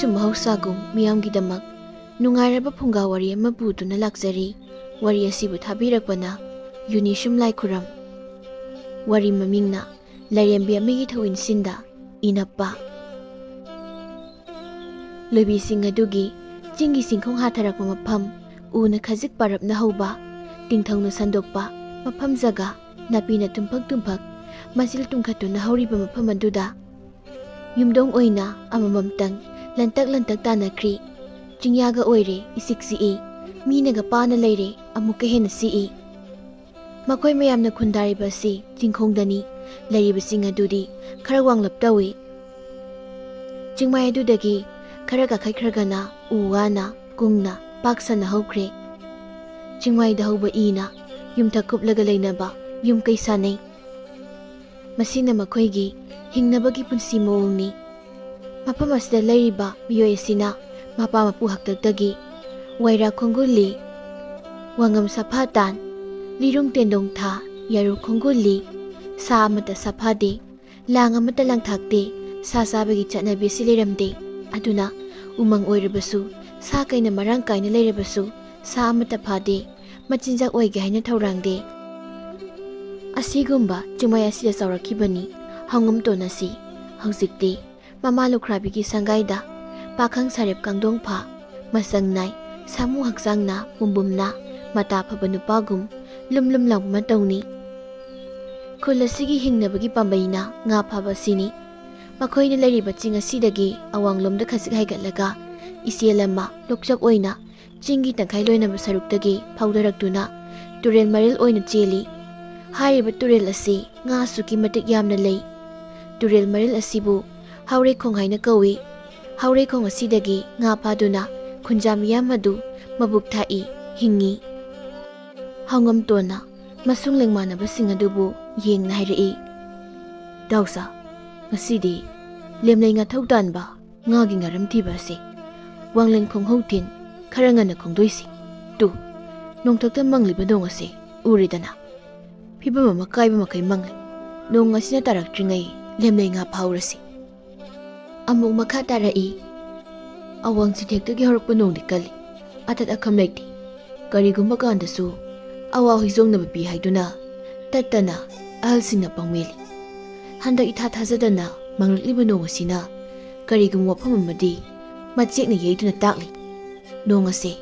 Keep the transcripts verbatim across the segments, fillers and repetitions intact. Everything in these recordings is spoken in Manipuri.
ꯁꯨꯝ ꯃꯍꯧꯁꯥꯒꯨꯝ ꯃꯤꯌꯥꯝꯒꯤꯗꯃꯛ ꯅꯨꯡꯉꯥꯏꯔꯕ ꯐꯨꯡꯒꯥ ꯋꯥꯔꯤ ꯑꯃ ꯄꯨꯗꯨꯅ ꯂꯥꯛꯆꯔꯤ꯫ ꯋꯥꯔꯤ ꯑꯁꯤꯕꯨ ꯊꯥꯕꯤꯔꯛꯄꯅ ꯌꯨꯅꯤꯁꯨꯝ ꯂꯥꯏꯈꯨꯔꯝ꯫ ꯋꯥꯔꯤ ꯃꯃꯤꯡꯅ ꯂꯥꯏꯔꯦꯝꯕꯤ ꯑꯃꯒꯤ ꯊꯧꯏꯟꯁꯤꯟꯗ ꯏꯅꯞꯄ꯫ ꯂꯣꯏꯕꯤꯁꯤꯡ ꯑꯗꯨꯒꯤ ꯆꯤꯡꯒꯤ ꯆꯤꯡꯈꯣꯡ ꯍꯥꯊꯔꯛꯄ ꯃꯐꯝ, ꯎꯅ ꯈꯖꯤꯛ ꯄꯥꯔꯞꯅ ꯍꯧꯕ, ꯇꯤꯡꯊꯧꯅ ꯁꯟꯗꯣꯛꯄ ꯃꯐꯝ ꯖꯒꯥ, ꯅꯥꯄꯤꯅ ꯇꯨꯝꯐꯛ ꯇꯨꯝꯐꯛ ꯃꯆꯤꯜ ꯇꯨꯝꯈꯠꯇꯨꯅ ꯍꯧꯔꯤꯕ ꯃꯐꯝ ꯑꯗꯨꯗ ꯌꯨꯝꯗꯣꯡ ꯑꯣꯏꯅ ꯑꯃꯃꯝꯇꯪ ꯂꯟꯇꯛ ꯂꯟꯇꯛ ꯇꯥꯅꯈ꯭ꯔꯤ꯫ ꯆꯤꯡꯌꯥꯒ ꯑꯣꯏꯔꯦ, ꯏꯆꯤꯛ ꯆꯤꯛꯏ꯫ ꯃꯤꯅꯒ ꯄꯥꯅ ꯂꯩꯔꯦ, ꯑꯃꯨꯛꯀ ꯍꯦꯟꯅ ꯆꯤꯛꯏ꯫ ꯃꯈꯣꯏ ꯃꯌꯥꯝꯅ ꯈꯨꯟꯗꯥꯔꯤꯕ ꯑꯁꯤ ꯆꯤꯡꯈꯣꯡꯗꯅꯤ꯫ ꯂꯩꯔꯤꯕꯁꯤꯡ ꯑꯗꯨꯗꯤ ꯈꯔ ꯋꯥꯡꯂꯞ ꯇꯧꯏ꯫ ꯆꯤꯡꯃꯥꯏ ꯑꯗꯨꯗꯒꯤ ꯈꯔ ꯀꯥꯈꯠꯈ꯭ꯔꯒꯅ ꯎ ꯋꯥꯅ ꯀꯨꯡꯅ ꯄꯥꯛ ꯁꯟꯅ ꯍꯧꯈ꯭ꯔꯦ꯫ ꯆꯤꯡꯃꯥꯏꯗ ꯍꯧꯕ ꯏꯅ ꯌꯨꯝꯊꯛ ꯀꯨꯞꯂꯒ ꯂꯩꯅꯕ ꯌꯨꯝ ꯀꯩ ꯁꯥꯅꯩ꯫ ꯃꯁꯤꯅ ꯃꯈꯣꯏꯒꯤ ꯍꯤꯡꯅꯕꯒꯤ ꯄꯨꯟꯁꯤ ꯃꯑꯣꯡꯅꯤ꯫ ꯃꯐꯝ ꯑꯁꯤꯗ ꯂꯩꯔꯤꯕ ꯃꯤꯑꯣꯏ ꯑꯁꯤꯅ ꯃꯄꯥ ꯃꯄꯨ ꯍꯥꯛꯇꯛꯇꯒꯤ ꯋꯥꯏꯔꯥ ꯈꯣꯡꯒꯨꯜꯂꯤ, ꯋꯥꯉꯝ ꯁꯥꯐꯥ ꯇꯥꯟ, ꯂꯤꯔꯨꯡ ꯇꯦꯟꯗꯣꯡ ꯊꯥ, ꯌꯥꯔꯨ ꯈꯣꯡꯒꯨꯜꯂꯤ, ꯁꯥ ꯑꯃꯠꯇ ꯁꯥꯐꯥꯗꯦ, ꯂꯥꯡ ꯑꯃꯠꯇ ꯂꯥꯡꯊꯥꯛꯇꯦ, ꯁꯥ ꯆꯥꯕꯒꯤ ꯆꯠꯅꯕꯤ ꯑꯁꯤ ꯂꯩꯔꯝꯗꯦ꯫ ꯑꯗꯨꯅ ꯎꯃꯪ ꯑꯣꯏꯔꯕꯁꯨ, ꯁꯥ ꯀꯩꯅ ꯃꯔꯥꯡ ꯀꯥꯏꯅ ꯂꯩꯔꯕꯁꯨ, ꯁꯥ ꯑꯃꯠꯇ ꯐꯥꯗꯦ, ꯃꯆꯤꯟꯖꯥꯛ ꯑꯣꯏꯒꯦ ꯍꯥꯏꯅ ꯊꯧꯔꯥꯡꯗꯦ꯫ ꯑꯁꯤꯒꯨꯝꯕ ꯆꯤꯡꯃꯥꯏ ꯑꯁꯤꯗ ꯆꯥꯎꯔꯛꯈꯤꯕꯅꯤ ꯍꯥꯎꯉꯝꯇꯣꯟ ꯑꯁꯤ꯫ ꯍꯧꯖꯤꯛꯇꯤ ꯃꯃꯥ ꯂꯨꯈ꯭ꯔꯥꯕꯤꯒꯤ ꯁꯪꯒꯥꯏꯗ ꯄꯥꯈꯪ ꯁꯥꯔꯦꯞ ꯀꯥꯡꯗꯣꯡ ꯐꯥ, ꯃꯁꯪ ꯅꯥꯏ, ꯁꯥꯃꯨ ꯍꯛꯆꯥꯡꯅ ꯄꯨꯝꯕꯨꯝꯅ ꯃꯇꯥ ꯐꯕ ꯅꯨꯄꯥꯒꯨꯝ ꯂꯨꯝ ꯂꯨꯝ ꯂꯥꯎꯕ ꯃꯇꯧꯅꯤ꯫ ꯈꯨꯜ ꯑꯁꯤꯒꯤ ꯍꯤꯡꯅꯕꯒꯤ ꯄꯥꯝꯕꯩꯅ ꯉꯥ ꯐꯥꯕ ꯑꯁꯤꯅꯤ꯫ ꯃꯈꯣꯏꯅ ꯂꯩꯔꯤꯕ ꯆꯤꯡ ꯑꯁꯤꯗꯒꯤ ꯑꯋꯥꯡꯂꯣꯝꯗ ꯈꯖꯤꯛ ꯍꯥꯏꯒꯠꯂꯒ ꯏꯆꯦꯜ ꯑꯃ ꯂꯣꯛꯆꯞ ꯑꯣꯏꯅ ꯆꯤꯡꯒꯤ ꯇꯪꯈꯥꯏ ꯂꯣꯏꯅꯕ ꯁꯔꯨꯛꯇꯒꯤ ꯐꯥꯎꯗꯔꯛꯇꯨꯅ ꯇꯨꯔꯦꯜ ꯃꯔꯤꯜ ꯑꯣꯏꯅ ꯆꯦꯜꯂꯤ꯫ ꯍꯥꯏꯔꯤꯕ ꯇꯨꯔꯦꯜ ꯑꯁꯤ ꯉꯥ ꯑꯁꯨꯛꯀꯤ ꯃꯇꯤꯛ ꯌꯥꯝꯅ ꯂꯩ꯫ ꯇꯨꯔꯦꯜ ꯃꯔꯤꯜ ꯑꯁꯤꯕꯨ ꯍꯥꯎꯔꯩꯈꯣꯡ ꯍꯥꯏꯅ ꯀꯧꯏ꯫ ꯍꯥꯎꯔꯩꯈꯣꯡ ꯑꯁꯤꯗꯒꯤ ꯉꯥ ꯐꯥꯗꯨꯅ ꯈꯨꯟꯖꯥ ꯃꯤꯌꯥꯝ ꯑꯗꯨ ꯃꯕꯨꯛ ꯊꯥꯛꯏ, ꯍꯤꯡꯉꯤ꯫ ꯍꯥꯎꯉꯝꯇꯣꯟꯅ ꯃꯁꯨꯡ ꯂꯦꯡꯃꯥꯟꯅꯕꯁꯤꯡ ꯑꯗꯨꯕꯨ ꯌꯦꯡꯅ ꯍꯥꯏꯔꯛꯏ, "ꯇꯥꯎꯁꯥ, ꯉꯁꯤꯗꯤ ꯂꯦꯝꯂꯩ ꯉꯥꯊꯧ ꯇꯥꯟꯕ ꯉꯥꯒꯤ ꯉꯥꯔꯝ ꯊꯤꯕ ꯑꯁꯤ ꯋꯥꯡꯂꯦꯟ ꯈꯣꯡꯍꯧ ꯊꯤꯟ ꯈꯔ ꯉꯟꯅ ꯈꯣꯡꯗꯣꯏꯁꯤ꯫ ꯇꯨ, ꯅꯣꯡꯊꯛꯇ ꯃꯪꯂꯤꯕ ꯅꯣꯡ ꯑꯁꯤ ꯎꯔꯤꯗꯅ? ꯐꯤꯕꯝ ꯑꯃ ꯀꯥꯏꯕ ꯃꯈꯩ ꯃꯪꯂꯤ꯫ ꯅꯣꯡ ꯑꯁꯤꯅ ꯇꯥꯔꯛꯇ꯭ꯔꯤꯉꯩ ꯂꯦꯝꯂꯩ ꯉꯥ ꯐꯥꯍꯧꯔꯁꯤ꯫" ꯑꯃꯨꯛ ꯃꯈꯥ ꯇꯥꯔꯛꯏ, ꯑꯋꯥꯡ ꯆꯤꯊꯦꯛꯇꯒꯤ ꯍꯧꯔꯛꯄ ꯅꯣꯡꯗꯤ ꯀꯜꯂꯤ꯫ ꯑꯇꯠ ꯑꯈꯝ ꯂꯩꯇꯦ꯫ ꯀꯔꯤꯒꯨꯝꯕ ꯀꯥꯟꯗꯁꯨ ꯑꯋꯥ ꯍꯨꯏꯖꯣꯡꯅꯕ ꯄꯤ ꯍꯥꯏꯗꯨꯅ ꯇꯠꯇꯅ ꯑꯍꯜꯁꯤꯡꯅ ꯄꯪꯃꯦꯜꯂꯤ꯫ ꯍꯟꯗꯛ ꯏꯊꯥ ꯊꯥꯖꯗꯅ ꯃꯪꯂꯛꯂꯤꯕ ꯅꯣꯡ ꯑꯁꯤꯅ ꯀꯔꯤꯒꯨꯝꯕ ꯋꯥꯐꯝ ꯑꯃꯗꯤ ꯃꯆꯦꯛꯅ ꯌꯩꯗꯨꯅ ꯇꯥꯛꯂꯤ꯫ ꯅꯣꯡ ꯑꯁꯤ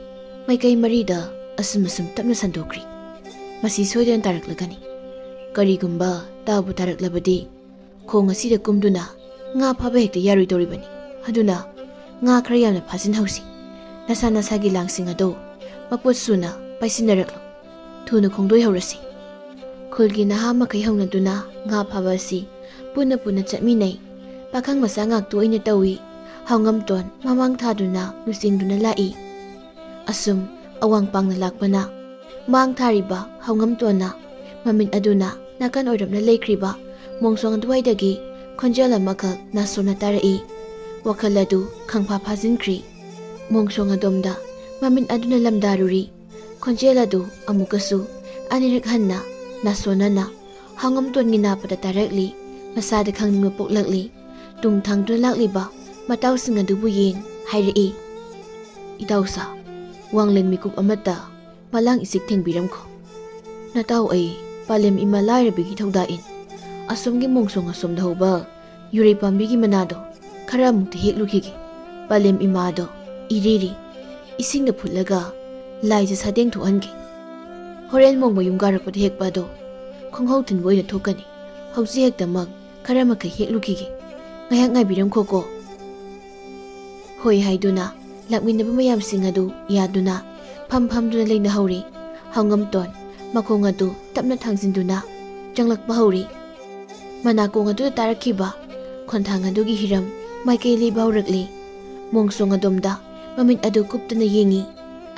ꯃꯥꯏꯀꯩ ꯃꯔꯤꯗ ꯑꯁꯨꯝ ꯑꯁꯨꯝ ꯇꯞꯅ ꯁꯟꯗꯣꯛꯈ꯭ꯔꯤ꯫ ꯃꯁꯤ ꯁꯣꯏꯗꯅ ꯇꯥꯔꯛꯂꯒꯅꯤ꯫ ꯀꯔꯤꯒꯨꯝꯕ ꯇꯥꯕꯨ ꯇꯥꯔꯛꯂꯕꯗꯤ ꯈꯣꯡ ꯑꯁꯤꯗ ꯀꯨꯝꯗꯨꯅ ꯉꯥ ꯐꯥꯕ ꯍꯦꯛꯇ ꯌꯥꯔꯣꯏꯗꯧꯔꯤꯕꯅꯤ꯫ ꯑꯗꯨꯅ ꯉꯥ ꯈꯔ ꯌꯥꯝꯅ ꯐꯥꯖꯤꯟꯍꯧꯁꯤ꯫ ꯅꯁꯥ ꯅꯁꯥꯒꯤ ꯂꯥꯡꯁꯤꯡ ꯑꯗꯨ ꯃꯄꯣꯠ ꯁꯨꯅ ꯄꯥꯏꯁꯤꯟꯅꯔꯛꯂꯣ꯫ ꯊꯨꯅ ꯈꯣꯡꯗꯣꯏꯍꯧꯔꯁꯤ꯫ ꯈꯨꯜꯒꯤ ꯅꯍꯥ ꯃꯈꯩ ꯍꯧꯅꯗꯨꯅ ꯉꯥ ꯐꯥꯕ ꯑꯁꯤ ꯄꯨꯟꯅ ꯄꯨꯟꯅ ꯆꯠꯃꯤꯟꯅꯩ꯫ ꯄꯥꯈꯪ ꯃꯆꯥ ꯉꯥꯛꯇ ꯑꯣꯏꯅ ꯇꯧꯏ꯫ ꯍꯥꯎꯉꯝꯇꯣꯟ ꯃꯃꯥꯡ ꯊꯥꯗꯨꯅ ꯂꯨꯆꯤꯡꯗꯨꯅ ꯂꯥꯛꯏ꯫ ꯑꯁꯨꯝ ꯑꯋꯥꯡ ꯄꯥꯡꯅ ꯂꯥꯛꯄꯅ ꯃꯥꯡ ꯊꯥꯔꯤꯕ ꯍꯥꯎꯉꯝꯇꯣꯟꯅ ꯃꯃꯤꯠ ꯑꯗꯨꯅ ꯅꯥꯀꯟ ꯑꯣꯏꯔꯞꯅ ꯂꯩꯈ꯭ꯔꯤꯕ ꯃꯣꯡꯁꯣꯡ ꯑꯗꯨꯋꯥꯏꯗꯒꯤ ꯈꯣꯟꯖꯦꯜ ꯑꯃꯈꯛ ꯅꯥꯁꯣꯟꯅ ꯇꯥꯔꯛꯏ꯫ ꯋꯥꯈꯜ ꯑꯗꯨ ꯈꯪꯐꯥ ꯐꯥꯖꯤꯟꯈ꯭ꯔꯤ꯫ ꯃꯣꯡꯁꯣꯡ ꯑꯗꯣꯝꯗ ꯃꯃꯤꯠ ꯑꯗꯨꯅ ꯂꯝꯗꯥꯔꯨꯔꯤ꯫ ꯈꯣꯟꯖꯦꯜ ꯑꯗꯨ ꯑꯃꯨꯛꯀꯁꯨ ꯑꯅꯤꯔꯛ ꯍꯟꯅ ꯅꯥꯁꯣꯟꯅꯅ ꯍꯥꯎꯉꯝꯇꯣꯟꯒꯤ ꯅꯥꯄꯗ ꯇꯥꯔꯛꯂꯤ꯫ ꯃꯁꯥꯗ ꯈꯪꯅꯤꯡꯕ ꯄꯣꯛꯂꯛꯂꯤ꯫ ꯇꯨꯡ ꯊꯥꯡꯗꯨꯅ ꯂꯥꯛꯂꯤꯕ ꯃꯇꯥꯎꯁꯤꯡ ꯑꯗꯨꯕꯨ ꯌꯦꯡ ꯍꯥꯏꯔꯛꯏ, "ꯏꯇꯥꯎꯁꯥ, ꯋꯥꯡꯂꯦꯟ ꯃꯤꯀꯨꯞ ꯑꯃꯠꯇ ꯃꯂꯥꯡ ꯏꯆꯤꯛ ꯊꯦꯡꯕꯤꯔꯝꯈꯣ꯫ ꯅꯇꯥꯎ ꯑꯩ ꯄꯥꯂꯦꯝ ꯏꯃꯥ ꯂꯥꯏꯔꯕꯤꯒꯤ ꯊꯧꯗꯥꯛ ꯏꯟ ꯑꯁꯣꯝꯒꯤ ꯃꯣꯡꯁꯣꯡ ꯑꯁꯣꯝꯗ ꯍꯧꯕ ꯌꯨꯔꯩ ꯄꯥꯝꯕꯤꯒꯤ ꯃꯅꯥꯗꯣ ꯈꯔ ꯑꯃꯨꯛꯇ ꯍꯦꯛꯂꯨꯈꯤꯒꯦ꯫ ꯄꯥꯂꯦꯝ ꯏꯃꯥꯗꯣ ꯏꯔꯤꯔꯤ ꯏꯁꯤꯡꯗ ꯐꯨꯠꯂꯒ ꯂꯥꯏꯖ ꯁꯥꯗꯦꯡ ꯊꯣꯛꯍꯟꯒꯦ꯫ ꯍꯣꯔꯦꯟ ꯃꯣꯡ ꯃꯌꯨꯝ ꯀꯥꯔꯛꯄꯗ ꯍꯦꯛꯄ ꯑꯗꯣ ꯈꯣꯡꯍꯧ ꯊꯤꯟꯕ ꯑꯣꯏꯅ ꯊꯣꯛꯀꯅꯤ꯫ ꯍꯧꯖꯤꯛ ꯍꯦꯛꯇꯃꯛ ꯈꯔ ꯃꯈꯩ ꯍꯦꯛꯂꯨꯈꯤꯒꯦ꯫ ꯉꯥꯏꯍꯥꯛ ꯉꯥꯏꯕꯤꯔꯝꯈꯣꯀꯣ꯫" ꯍꯣꯏ ꯍꯥꯏꯗꯨꯅ ꯂꯥꯛꯃꯤꯟꯅꯕ ꯃꯌꯥꯝꯁꯤꯡ ꯑꯗꯨ ꯌꯥꯗꯨꯅ ꯐꯝ ꯐꯝꯗꯨꯅ ꯂꯩꯅꯍꯧꯔꯦ꯫ ꯍꯥꯎꯉꯝꯇꯣꯟ ꯃꯈꯣꯡ ꯑꯗꯨ ꯇꯞꯅ ꯊꯥꯡꯖꯤꯟꯗꯨꯅ ꯆꯪꯂꯛꯄ ꯍꯧꯔꯦ꯫ ꯃꯅꯥꯀꯣꯡ ꯑꯗꯨꯗ ꯇꯥꯔꯛꯈꯤꯕ ꯈꯣꯟꯊꯥꯡ ꯑꯗꯨꯒꯤ ꯍꯤꯔꯝ ꯃꯥꯏꯀꯩ ꯂꯩꯕ ꯍꯧꯔꯛꯂꯦ꯫ ꯃꯣꯡꯁꯣꯡ ꯑꯗꯣꯝꯗ ꯃꯃꯤꯠ ꯑꯗꯨ ꯀꯨꯞꯇꯅ ꯌꯦꯡꯉꯤ,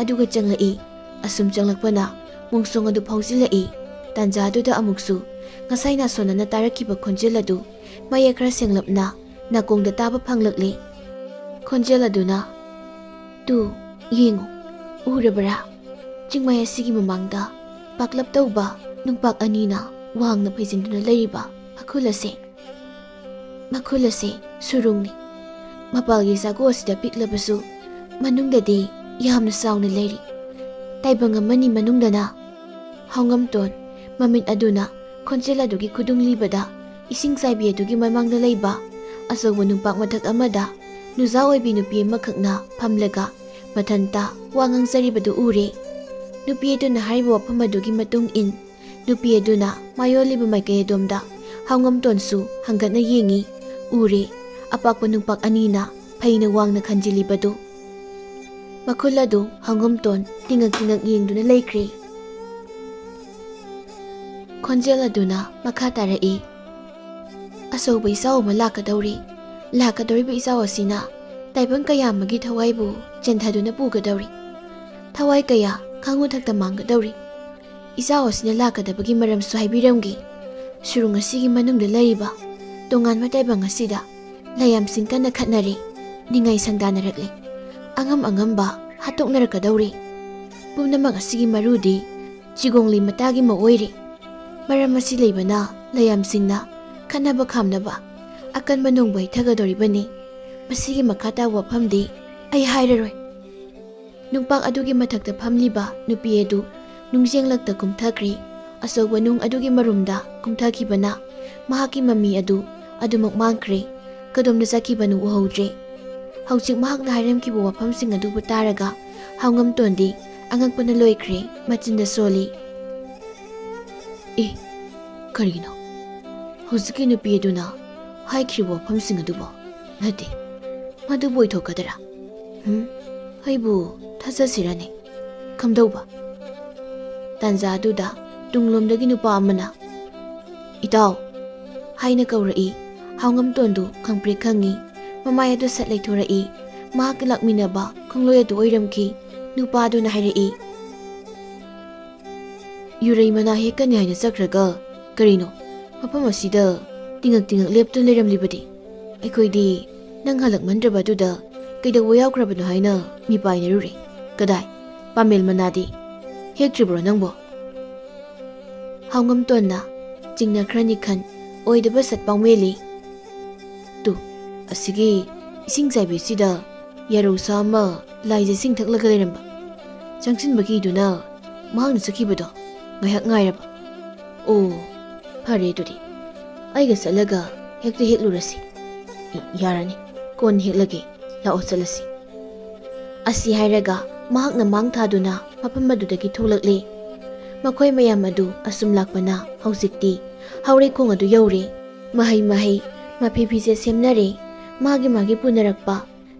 ꯑꯗꯨꯒ ꯆꯪꯂꯛꯏ꯫ ꯑꯁꯨꯝ ꯆꯪꯂꯛꯄꯅ ꯃꯣꯡꯁꯣꯡ ꯑꯗꯨ ꯐꯥꯎꯖꯤꯜꯂꯛꯏ꯫ ꯇꯥꯟꯖꯥ ꯑꯗꯨꯗ ꯑꯃꯨꯛꯁꯨ ꯉꯁꯥꯏ ꯅꯥꯁꯣꯟꯅꯅ ꯇꯥꯔꯛꯈꯤꯕ ꯈꯣꯟꯖꯦꯜ ꯑꯗꯨ ꯃꯌꯦꯛ ꯈꯔ ꯁꯦꯡꯂꯞꯅ ꯅꯥꯀꯣꯡꯗ ꯇꯥꯕ ꯐꯪꯂꯛꯂꯦ꯫ ꯈꯣꯟꯖꯦꯜ ꯑꯗꯨꯅ, "ꯇꯨ, ꯌꯦꯡꯉꯨ, ꯎꯔꯕꯔꯥ? ꯆꯤꯡꯃꯥꯏ ꯑꯁꯤꯒꯤ ꯃꯃꯥꯡꯗ ꯄꯥꯛꯂꯞ ꯇꯧꯕ ꯅꯨꯡꯄꯥꯛ ꯑꯅꯤꯅ ꯋꯥꯡꯅ ꯐꯩꯖꯤꯟꯗꯨꯅ ꯂꯩꯔꯤꯕ ꯃꯈꯨꯜ ꯑꯁꯦ, ꯃꯈꯨꯜ ꯑꯁꯦ ꯁꯨꯔꯨꯡꯅꯤ꯫ ꯃꯄꯥꯜꯒꯤ ꯆꯥꯒꯣ ꯑꯁꯤꯗ ꯄꯤꯛꯂꯕꯁꯨ ꯃꯅꯨꯡꯗꯗꯤ ꯌꯥꯝꯅ ꯆꯥꯎꯅ ꯂꯩꯔꯤ꯫ ꯇꯥꯏꯕꯪ ꯑꯃꯅꯤ ꯃꯅꯨꯡꯗꯅ ꯍꯥꯎꯉꯝꯇꯣꯟ ꯃꯃꯤꯠ ꯑꯗꯨꯅ ꯈꯣꯟꯖꯦꯜ ꯑꯗꯨꯒꯤ ꯈꯨꯗꯨꯡ ꯂꯤꯕꯗ ꯏꯁꯤꯡ ꯆꯥꯏꯕꯤ ꯑꯗꯨꯒꯤ ꯃꯃꯥꯡꯗ ꯂꯩꯕ ꯑꯆꯧꯕ ꯅꯨꯡꯄꯥꯛ ꯃꯊꯛ ꯑꯃꯗ ꯅꯨꯖꯥ ꯑꯣꯏꯕꯤ ꯅꯨꯄꯤ ꯑꯃꯈꯛꯅ ꯐꯝꯂꯒ ꯃꯊꯟꯇ ꯋꯥ ꯉꯥꯡꯖꯔꯤꯕꯗꯨ ꯎꯔꯦ꯫ ꯅꯨꯄꯤ ꯑꯗꯨꯅ ꯍꯥꯏꯔꯤꯕ ꯋꯥꯐꯝ ꯑꯗꯨꯒꯤ ꯃꯇꯨꯡ ꯏꯟ ꯅꯨꯄꯤ ꯑꯗꯨꯅ ꯃꯥꯌꯣꯜꯂꯤꯕ ꯃꯥꯏꯀꯩ ꯑꯗꯣꯝꯗ ꯍꯥꯎꯉꯝꯇꯣꯟꯁꯨ ꯍꯪꯒꯠꯅ ꯌꯦꯡꯏ꯫ ꯎꯔꯦ, ꯑꯄꯥꯛꯄ ꯅꯨꯡꯄꯥꯛ ꯑꯅꯤꯅ ꯐꯩꯅ ꯋꯥꯡꯅ ꯈꯟꯖꯤꯜꯂꯤꯕꯗꯨ꯫ ꯃꯈꯨꯜ ꯑꯗꯨ ꯍꯥꯎꯉꯝꯇꯣꯟ ꯇꯤꯡꯉꯛ ꯇꯤꯡꯉꯛ ꯌꯦꯡꯗꯨꯅ ꯂꯩꯈ꯭ꯔꯦ꯫ ꯈꯣꯟꯖꯦꯜ ꯑꯗꯨꯅ ꯃꯈꯥ ꯇꯥꯔꯛꯏ, "ꯑꯆꯧꯕ ꯏꯆꯥꯎ ꯑꯃ ꯂꯥꯛꯀꯗꯧꯔꯤ꯫ ꯂꯥꯛꯀꯗꯧꯔꯤꯕ ꯏꯆꯥꯎ ꯑꯁꯤꯅ ꯇꯥꯏꯕꯪ ꯀꯌꯥ ꯑꯃꯒꯤ ꯊꯋꯥꯏꯕꯨ ꯆꯦꯟꯊꯗꯨꯅ ꯄꯨꯒꯗꯧꯔꯤ꯫ ꯊꯋꯥꯏ ꯀꯌꯥ ꯈꯥꯉꯨ ꯊꯛꯇ ꯃꯥꯡꯒꯗꯧꯔꯤ꯫ ꯏꯆꯥꯎ ꯑꯁꯤꯅ ꯂꯥꯛꯀꯗꯕꯒꯤ ꯃꯔꯝꯁꯨ ꯍꯥꯏꯕꯤꯔꯝꯒꯦ꯫ ꯁꯨꯔꯨꯡ ꯑꯁꯤꯒꯤ ꯃꯅꯨꯡꯗ ꯂꯩꯔꯤꯕ ꯇꯣꯉꯥꯟꯕ ꯇꯥꯏꯕꯪ ꯑꯁꯤꯗ ꯂꯥꯏꯌꯥꯝꯁꯤꯡ ꯀꯟꯅ ꯈꯠꯅꯔꯤ꯫ ꯅꯤꯡꯉꯥꯏ ꯁꯪꯗꯥꯅꯔꯛꯂꯤ꯫ ꯑꯉꯝ ꯑꯉꯝꯕ ꯍꯥꯠꯇꯣꯛꯅꯔꯛꯀꯗꯧꯔꯤ꯫ ꯄꯨꯝꯅꯃꯛ ꯑꯁꯤꯒꯤ ꯃꯔꯨꯗꯤ ꯆꯤꯒꯣꯡꯂꯩ ꯃꯇꯥꯒꯤ ꯃꯑꯣꯏꯔꯦ꯫ ꯃꯔꯝ ꯑꯁꯤ ꯂꯩꯕꯅ ꯂꯥꯏꯌꯥꯝꯁꯤꯡꯅ ꯈꯠꯅꯕ ꯈꯥꯝꯅꯕ ꯑꯀꯟꯕ ꯅꯣꯡꯕꯨ ꯍꯩꯊꯒꯗꯧꯔꯤꯕꯅꯤ꯫ ꯃꯁꯤꯒꯤ ꯃꯈꯥ ꯇꯥꯕ ꯋꯥꯐꯝꯗꯤ ꯑꯩ ꯍꯥꯏꯔꯔꯣꯏ꯫" ꯅꯨꯡꯄꯥꯛ ꯑꯗꯨꯒꯤ ꯃꯊꯛꯇ ꯐꯝꯂꯤꯕ ꯅꯨꯄꯤ ꯑꯗꯨ ꯅꯨꯡꯖꯦꯡꯂꯛꯇ ꯀꯨꯝꯊꯈ꯭ꯔꯦ꯫ ꯑꯆꯧꯕ ꯅꯨꯡ ꯑꯗꯨꯒꯤ ꯃꯔꯨꯝꯗ ꯀꯨꯝꯊꯈꯤꯕꯅ ꯃꯍꯥꯛꯀꯤ ꯃꯃꯤ ꯑꯗꯨ ꯑꯗꯨꯃꯛ ꯃꯥꯡꯈ꯭ꯔꯦ꯫ ꯀꯗꯣꯝꯗ ꯆꯠꯈꯤꯕꯅꯣ ꯎꯍꯧꯗ꯭ꯔꯦ꯫ ꯍꯧꯖꯤꯛ ꯃꯍꯥꯛꯅ ꯍꯥꯏꯔꯝꯈꯤꯕ ꯋꯥꯐꯝꯁꯤꯡ ꯑꯗꯨꯕꯨ ꯇꯥꯔꯒ ꯍꯥꯎꯉꯝꯇꯣꯟꯗꯤ ꯑꯉꯛꯄꯅ ꯂꯣꯏꯈ꯭ꯔꯦ, ꯃꯆꯤꯟꯗ ꯁꯣꯜꯂꯤ꯫ "ꯑꯦ, ꯀꯔꯤꯒꯤꯅꯣ? ꯍꯧꯖꯤꯛꯀꯤ ꯅꯨꯄꯤ ꯑꯗꯨꯅ ꯍꯥꯏꯈ꯭ꯔꯤꯕ ꯋꯥꯐꯝꯁꯤꯡ ꯑꯗꯨꯕꯨ? ꯅꯠꯇꯦ, ꯃꯗꯨꯕꯨ ꯑꯣꯏꯊꯣꯛꯀꯗꯔꯥ? ꯍꯨꯝ, ꯑꯩꯕꯨ ꯊꯥꯖꯁꯤꯔꯅꯦ? ꯀꯝꯗꯧꯕ?" ꯇꯥꯟꯖꯥ ꯑꯗꯨꯗ ꯇꯨꯡꯂꯣꯝꯗꯒꯤ ꯅꯨꯄꯥ ꯑꯃꯅ, "ꯏꯇꯥꯎ" ꯍꯥꯏꯅ ꯀꯧꯔꯛꯏ꯫ ꯍꯥꯎꯉꯝꯇꯣꯟꯗꯨ ꯈꯪꯄ꯭ꯔꯦꯛ ꯈꯪꯉꯤ꯫ ꯃꯃꯥꯏ ꯑꯗꯨ ꯁꯠ ꯂꯩꯊꯣꯔꯛꯏ꯫ ꯃꯍꯥꯛꯀ ꯂꯥꯛꯃꯤꯟꯅꯕ ꯈꯣꯡꯂꯣꯏ ꯑꯗꯨ ꯑꯣꯏꯔꯝꯈꯤ꯫ ꯅꯨꯄꯥ ꯑꯗꯨꯅ ꯍꯥꯏꯔꯛꯏ, "ꯌꯨꯔꯩ ꯃꯅꯥ ꯍꯦꯛꯀꯅꯤ ꯍꯥꯏꯅ ꯆꯠꯈ꯭ꯔꯒ ꯀꯔꯤꯅꯣ ꯃꯐꯝ ꯑꯁꯤꯗ ꯇꯤꯡꯉꯛ ꯇꯤꯡꯉꯛ ꯂꯦꯞꯇꯨꯅ ꯂꯩꯔꯝꯂꯤꯕꯗꯤ? ꯑꯩꯈꯣꯏꯗꯤ ꯅꯪ ꯍꯜꯂꯛꯃꯟꯗ꯭ꯔꯕ ꯑꯗꯨꯗ ꯀꯩꯗꯧꯕ ꯌꯥꯎꯈ꯭ꯔꯕꯅꯣ ꯍꯥꯏꯅ ꯃꯤꯄꯥꯏꯅꯔꯨꯔꯦ꯫ ꯀꯗꯥꯏ? ꯄꯥꯃꯦꯜ ꯃꯅꯥꯗꯤ ꯍꯦꯛꯇ꯭ꯔꯤꯕ꯭ꯔꯣ ꯅꯪꯕꯣ?" ꯍꯥꯎꯉꯝꯇꯣꯟꯅ ꯆꯤꯡꯅꯈ꯭ꯔꯅꯤ ꯈꯟ ꯑꯣꯏꯗꯕ ꯁꯠ ꯄꯥꯎꯃꯦꯜꯂꯤ꯫ "ꯇꯨ, ꯑꯁꯤꯒꯤ ꯏꯁꯤꯡ ꯆꯥꯏꯕꯤꯁꯤꯗ ꯌꯥꯔꯧꯁꯥ ꯑꯃ ꯂꯥꯏꯖ ꯏꯁꯤꯡ ꯊꯛꯂꯒ ꯂꯩꯔꯝꯕ꯫ ꯆꯪꯁꯤꯟꯕ ꯀꯤꯗꯨꯅ ꯃꯍꯥꯛꯅ ꯆꯠꯈꯤꯕꯗꯣ ꯉꯥꯏꯍꯥꯛ ꯉꯥꯏꯔꯕ꯫ "ꯑꯣ, ꯐꯔꯦ ꯑꯗꯨꯗꯤ꯫ ꯑꯩꯒ ꯆꯠꯂꯒ ꯍꯦꯛꯇ ꯍꯦꯛꯂꯨꯔꯁꯤ꯫" "ꯏ-, ꯌꯥꯔꯅꯤ, ꯀꯣꯟꯅ ꯍꯦꯛꯂꯒꯦ꯫ ꯂꯥꯛꯑꯣ ꯆꯠꯂꯁꯤ꯫" ꯑꯁꯤ ꯍꯥꯏꯔꯒ ꯃꯍꯥꯛꯅ ꯃꯥꯡ ꯊꯥꯗꯨꯅ ꯃꯐꯝ ꯑꯗꯨꯗꯒꯤ ꯊꯣꯛꯂꯛꯂꯦ꯫ ꯃꯈꯣꯏ ꯃꯌꯥꯝ ꯑꯗꯨ ꯑꯁꯨꯝ ꯂꯥꯛꯄꯅ ꯍꯧꯖꯤꯛꯇꯤ ꯍꯧꯔꯩꯈꯣꯡ ꯑꯗꯨ ꯌꯧꯔꯦ꯫ ꯃꯍꯩ ꯃꯍꯩ, ꯃꯐꯤ ꯐꯤꯖꯦꯠ ꯁꯦꯝꯅꯔꯦ꯫ ꯃꯥꯒꯤ ꯃꯥꯒꯤ ꯄꯨꯅꯔꯛꯄ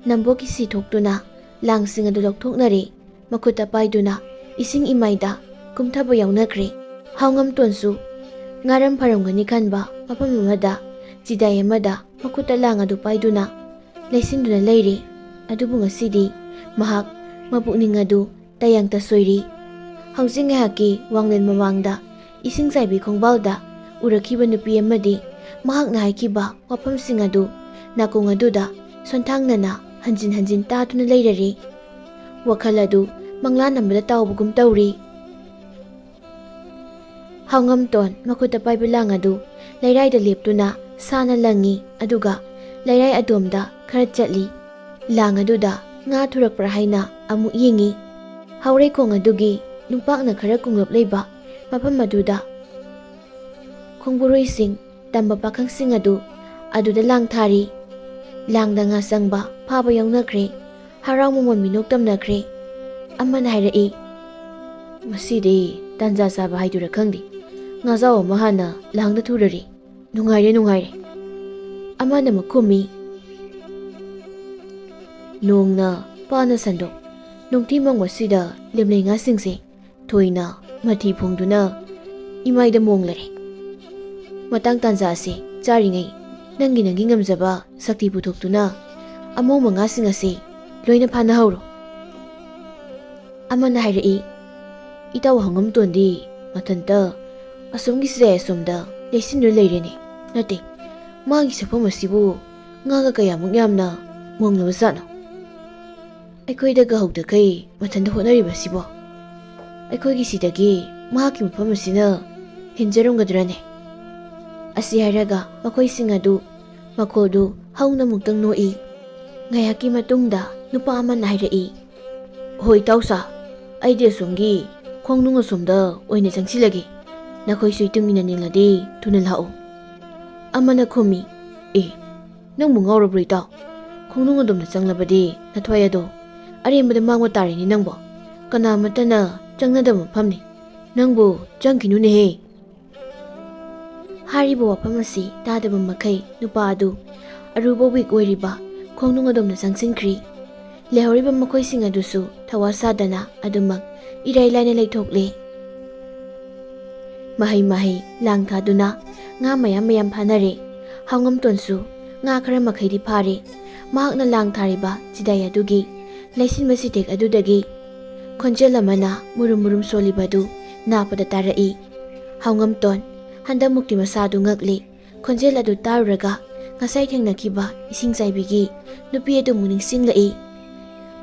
ꯅꯝꯕꯣ ꯀꯤꯁꯤ ꯊꯣꯛꯇꯨꯅ ꯂꯥꯡꯁꯤꯡ ꯑꯗꯨ ꯂꯧꯊꯣꯛꯅꯔꯦ꯫ ꯃꯈꯨꯠꯇ ꯄꯥꯏꯗꯨꯅ ꯏꯁꯤꯡ ꯏꯃꯥꯏꯗ ꯀꯨꯝꯊꯕ ꯌꯥꯎꯅꯈ꯭ꯔꯦ꯫ ꯍꯥꯎꯉꯝꯇꯣꯟꯁꯨ ꯉꯥꯔꯝ ꯐꯔꯝꯒꯅꯤ ꯈꯟꯕ ꯃꯐꯝ ꯑꯃꯗ, ꯆꯤꯗꯥꯏ ꯑꯃꯗ ꯃꯈꯨꯠꯇ ꯂꯥꯡ ꯑꯗꯨ ꯄꯥꯏꯗꯨꯅ ꯂꯩꯁꯤꯟꯗꯨꯅ ꯂꯩꯔꯦ꯫ ꯑꯗꯨꯕꯨ ꯉꯁꯤꯗꯤ ꯃꯍꯥꯛ ꯃꯄꯨꯛꯅꯤꯡ ꯑꯗꯨ ꯇꯌꯥꯡꯇ ꯁꯣꯏꯔꯤ꯫ ꯍꯧꯖꯤꯛ ꯉꯥꯏꯍꯥꯛꯀꯤ ꯋꯥꯡꯂꯦꯟ ꯃꯃꯥꯡꯗ ꯏꯁꯤꯡ ꯆꯥꯏꯕꯤ ꯈꯣꯡꯕꯥꯜꯗ ꯎꯔꯛꯈꯤꯕ ꯅꯨꯄꯤ ꯑꯃꯗꯤ ꯃꯍꯥꯛꯅ ꯍꯥꯏꯈꯤꯕ ꯋꯥꯐꯝꯁꯤꯡ ꯑꯗꯨ ꯅꯥꯀꯣꯡ ꯑꯗꯨꯗ ꯁꯣꯟꯊꯥꯡꯅꯅ ꯍꯟꯖꯤꯟ ꯍꯟꯖꯤꯟ ꯇꯥꯗꯨꯅ ꯂꯩꯔꯔꯦ꯫ ꯋꯥꯈꯜ ꯑꯗꯨ ꯃꯪꯂꯥꯟ ꯑꯃꯗ ꯇꯥꯎꯕꯒꯨꯝ ꯇꯧꯔꯤ꯫ ꯍꯥꯎꯉꯝꯇꯣꯟ ꯃꯈꯨꯠꯇ ꯄꯥꯏꯕ ꯂꯥꯡ ꯑꯗꯨ ꯂꯩꯔꯥꯏꯗ ꯂꯦꯞꯇꯨꯅ ꯁꯥꯅ ꯂꯪꯉꯤ, ꯑꯗꯨꯒ ꯂꯩꯔꯥꯏ ꯑꯗꯣꯝꯗ ꯈꯔ ꯆꯠꯂꯤ꯫ ꯂꯥꯡ ꯑꯗꯨꯗ ꯉꯥ ꯊꯨꯔꯛꯄ꯭ꯔꯥ ꯍꯥꯏꯅ ꯑꯃꯨꯛ ꯌꯦꯡꯉꯤ꯫ ꯍꯥꯎꯔꯩꯈꯣꯡ ꯑꯗꯨꯒꯤ ꯅꯨꯡꯄꯥꯛꯅ ꯈꯔ ꯀꯨꯡꯂꯞ ꯂꯩꯕ ꯃꯐꯝ ꯑꯗꯨꯗ ꯈꯣꯡꯕꯨꯔꯨꯏꯁꯤꯡ ꯇꯝꯕ ꯄꯥꯈꯪꯁꯤꯡ ꯑꯗꯨ ꯑꯗꯨꯗ ꯂꯥꯡ ꯊꯥꯔꯤ꯫ ꯂꯥꯡꯗ ꯉꯥ ꯆꯪꯕ ꯐꯥꯕ ꯌꯥꯎꯅꯈ꯭ꯔꯦ꯫ ꯍꯔꯥꯎ ꯃꯃꯣꯟ ꯃꯤꯅꯣꯛ ꯇꯝꯅꯈ꯭ꯔꯦ꯫ ꯑꯃꯅ ꯍꯥꯏꯔꯛꯏ, "ꯉꯁꯤꯗꯤ ꯇꯥꯟꯖꯥ ꯆꯥꯕ ꯍꯥꯏꯗꯨꯔꯥ ꯈꯪꯗꯦ, ꯉꯥꯖꯥꯎ ꯑꯃ ꯍꯥꯟꯅ ꯂꯥꯡꯗ ꯊꯨꯔꯔꯤ꯫ ꯅꯨꯡꯉꯥꯏꯔꯦ, ꯅꯨꯡꯉꯥꯏꯔꯦ꯫" ꯑꯃꯅ ꯑꯃꯨꯛ ꯈꯨꯝꯃꯤ, "ꯅꯣꯡꯅ ꯄꯥꯅ ꯁꯟꯗꯣꯛ, ꯅꯨꯡꯊꯤ ꯃꯪꯕꯁꯤꯗ ꯂꯦꯝꯂꯩ ꯉꯥꯁꯤꯡꯁꯦ ꯊꯣꯏꯅ ꯃꯊꯤ ꯐꯣꯡꯗꯨꯅ ꯏꯃꯥꯏꯗ ꯃꯣꯡꯂꯔꯦ꯫ ꯃꯇꯥꯡ ꯇꯥꯟꯖꯥ ꯑꯁꯤ ꯆꯥꯔꯤꯉꯩ ꯅꯪꯒꯤ ꯅꯪꯒꯤ ꯉꯝꯖꯕ ꯁꯛꯇꯤ ꯄꯨꯊꯣꯛꯇꯨꯅ ꯑꯃꯣꯡꯕ ꯉꯥꯁꯤꯡ ꯑꯁꯤ ꯂꯣꯏꯅ ꯐꯥꯅꯍꯧꯔꯣ꯫" ꯑꯃꯅ ꯍꯥꯏꯔꯛꯏ, "ꯏꯇꯥꯎ ꯍꯪꯉꯝꯇꯣꯟꯗꯤ ꯃꯊꯟꯇ ꯑꯁꯣꯝꯒꯤ ꯆꯤꯔꯥꯏ ꯑꯁꯣꯝꯗ ꯂꯩꯁꯤꯟꯗꯨꯅ ꯂꯩꯔꯦꯅꯦ꯫ ꯅꯠꯇꯦ, ꯃꯥꯒꯤ ꯁꯛꯐꯝ ꯑꯁꯤꯕꯨ ꯉꯥꯒ ꯀꯌꯥꯃꯨꯛ ꯌꯥꯝꯅ ꯃꯣꯡꯂꯕꯖꯥꯠꯅꯣ? ꯑꯩꯈꯣꯏꯗꯒ ꯍꯧꯗꯈꯩ ꯃꯊꯟꯇ ꯍꯣꯠꯅꯔꯤꯕꯁꯤꯕꯣ? ꯑꯩꯈꯣꯏꯒꯤ ꯁꯤꯗꯒꯤ ꯃꯍꯥꯛꯀꯤ ꯃꯐꯝ ꯑꯁꯤꯅ ꯍꯦꯟꯖꯔꯝꯒꯗ꯭ꯔꯅꯦ?" ꯑꯁꯤ ꯍꯥꯏꯔꯒ ꯃꯈꯣꯏꯁꯤꯡ ꯑꯗꯨ ꯃꯈꯣꯜꯗꯨ ꯍꯧꯅ ꯑꯃꯨꯛꯇꯪ ꯅꯣꯛꯏ꯫ ꯉꯥꯏꯍꯥꯛꯀꯤ ꯃꯇꯨꯡꯗ ꯅꯨꯄꯥ ꯑꯃꯅ ꯍꯥꯏꯔꯛꯏ, "ꯍꯣꯏ ꯏꯇꯥꯎꯁꯥ, ꯑꯩꯗꯤ ꯑꯁꯣꯝꯒꯤ ꯈꯣꯡꯅꯨꯡ ꯑꯁꯣꯝꯗ ꯑꯣꯏꯅ ꯆꯪꯁꯤꯜꯂꯒꯦ꯫ ꯅꯈꯣꯏꯁꯨ ꯏꯇꯨꯡ ꯏꯟꯅ ꯅꯤꯡꯂꯗꯤ ꯊꯨꯅ ꯂꯥꯛꯎ꯫" ꯑꯃꯅ ꯈꯨꯝꯃꯤ, "ꯑꯦ, ꯅꯪꯕꯨ ꯉꯥꯎꯔꯕ꯭ꯔꯣ ꯏꯇꯥꯎ? ꯈꯣꯡꯅꯨꯡ ꯑꯗꯣꯝꯗ ꯆꯪꯂꯕꯗꯤ ꯅꯊ꯭ꯋꯥꯏ ꯑꯗꯣ ꯑꯔꯦꯝꯕꯗ ꯃꯥꯡꯕ ꯇꯥꯔꯦꯅꯦ ꯅꯪꯕꯣ꯫ ꯀꯅꯥꯃꯠꯇꯅ ꯆꯪꯅꯗꯕ ꯃꯐꯝꯅꯤ꯫ ꯅꯪꯕꯨ ꯆꯪꯈꯤꯅꯨꯅꯦꯍꯦ꯫" ꯍꯥꯏꯔꯤꯕ ꯋꯥꯐꯝ ꯑꯁꯤ ꯇꯥꯗꯕ ꯃꯈꯩ ꯅꯨꯄꯥ ꯑꯗꯨ ꯑꯔꯨꯕ ꯋꯤꯛ ꯑꯣꯏꯔꯤꯕ ꯈꯣꯡꯅꯨꯡ ꯑꯗꯣꯝꯗ ꯆꯪꯁꯤꯟꯈ꯭ꯔꯤ꯫ ꯂꯩꯍꯧꯔꯤꯕ ꯃꯈꯣꯏꯁꯤꯡ ꯑꯗꯨꯁꯨ ꯊꯋꯥ ꯁꯥꯗꯅ ꯑꯗꯨꯃꯛ ꯏꯔꯥꯏ ꯂꯥꯏꯅ ꯂꯩꯊꯣꯛꯂꯦ꯫ ꯃꯍꯩ ꯃꯍꯩ ꯂꯥꯡ ꯊꯥꯗꯨꯅ ꯉꯥ ꯃꯌꯥꯝ ꯃꯌꯥꯝ ꯐꯥꯅꯔꯦ꯫ ꯍꯥꯎꯉꯝꯇꯣꯟꯁꯨ ꯉꯥ ꯈꯔ ꯃꯈꯩꯗꯤ ꯐꯥꯔꯦ꯫ ꯃꯍꯥꯛꯅ ꯂꯥꯡ ꯊꯥꯔꯤꯕ ꯆꯤꯗꯥꯏ ꯑꯗꯨꯒꯤ ꯂꯩꯁꯤꯟꯕ ꯁꯤꯇꯦꯛ ꯑꯗꯨꯗꯒꯤ ꯈꯣꯟꯖꯦꯜ ꯑꯃꯅ ꯃꯨꯔꯨꯝ ꯃꯨꯔꯨꯝ ꯁꯣꯜꯂꯤꯕ ꯑꯗꯨ ꯅꯥꯞꯄꯗ ꯇꯥꯔꯛꯏ꯫ ꯍꯥꯎꯉꯝꯇꯣꯟ ꯍꯟꯗꯛꯃꯨꯛꯇꯤ ꯃꯁꯥ ꯑꯗꯨ ꯉꯛꯂꯤ꯫ ꯈꯣꯟꯖꯦꯜ ꯑꯗꯨ ꯇꯥꯔꯨꯔꯒ ꯉꯁꯥꯏ ꯊꯦꯡꯅꯈꯤꯕ ꯏꯁꯤꯡ ꯆꯥꯏꯕꯤꯒꯤ ꯅꯨꯄꯤ ꯑꯗꯨ ꯑꯃꯨꯛ ꯅꯤꯡꯁꯤꯡꯂꯛꯏ꯫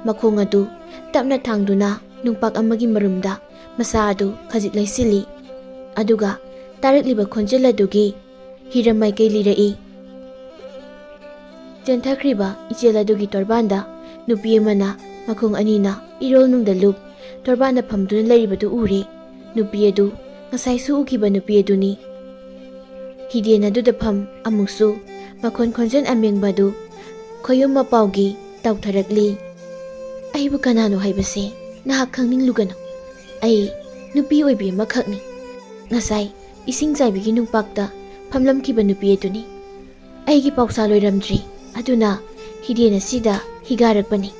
ꯃꯈꯣꯡ ꯑꯗꯨ ꯇꯞꯅ ꯊꯥꯡꯗꯨꯅ ꯅꯨꯡꯄꯥꯛ ꯑꯃꯒꯤ ꯃꯔꯨꯝꯗ ꯃꯁꯥ ꯑꯗꯨ ꯈꯖꯤꯛ ꯂꯩꯁꯤꯜꯂꯤ꯫ ꯑꯗꯨꯒ ꯇꯥꯔꯛꯂꯤꯕ ꯈꯣꯟꯖꯦꯜ ꯑꯗꯨꯒꯤ ꯍꯤꯔꯝ ꯃꯥꯏꯀꯩ ꯂꯤꯔꯛꯏ꯫ ꯆꯦꯟꯊꯈ꯭ꯔꯤꯕ ꯏꯆꯦꯜ ꯑꯗꯨꯒꯤ ꯇꯣꯔꯕꯥꯟꯗ ꯅꯨꯄꯤ ꯑꯃꯅ ꯃꯈꯣꯡ ꯑꯅꯤꯅ ꯏꯔꯣꯜꯅꯨꯡꯗ ꯂꯨꯞ ꯇꯣꯔꯕꯥꯟꯗ ꯐꯝꯗꯨꯅ ꯂꯩꯔꯤꯕꯗꯨ ꯎꯔꯦ꯫ ꯅꯨꯄꯤ ꯑꯗꯨ ꯉꯁꯥꯏꯁꯨ ꯎꯈꯤꯕ ꯅꯨꯄꯤ ꯑꯗꯨꯅꯤ꯫ ꯍꯤꯗꯦꯟ ꯑꯗꯨꯗ ꯐꯝ ꯑꯃꯨꯛꯁꯨ ꯃꯈꯣꯟ ꯈꯣꯟꯖꯦꯜ ꯑꯃꯦꯡꯕ ꯑꯗꯨ ꯈꯣꯌꯨꯝ ꯃꯄꯥꯎꯒꯤ ꯇꯧꯊꯔꯛꯂꯤ꯫ "ꯑꯩꯕꯨ ꯀꯅꯥꯅꯣ ꯍꯥꯏꯕꯁꯦ ꯅꯍꯥꯛ ꯈꯪꯅꯤꯡꯂꯨꯒꯅꯨ꯫ ꯑꯩ ꯅꯨꯄꯤ ꯑꯣꯏꯕꯤ ꯑꯃꯈꯛꯅꯤ꯫ ꯉꯁꯥꯏ ꯏꯁꯤꯡ ꯆꯥꯏꯕꯤꯒꯤ ꯅꯨꯡꯄꯥꯛꯇ ꯐꯝꯂꯝꯈꯤꯕ ꯅꯨꯄꯤ ꯑꯗꯨꯅꯤ꯫ ꯑꯩꯒꯤ ꯄꯥꯎꯁꯥ ꯂꯣꯏꯔꯝꯗ꯭ꯔꯤ, ꯑꯗꯨꯅ ꯍꯤꯗꯦꯟ ꯑꯁꯤꯗ ꯍꯤꯒꯥꯔꯛꯄꯅꯤ꯫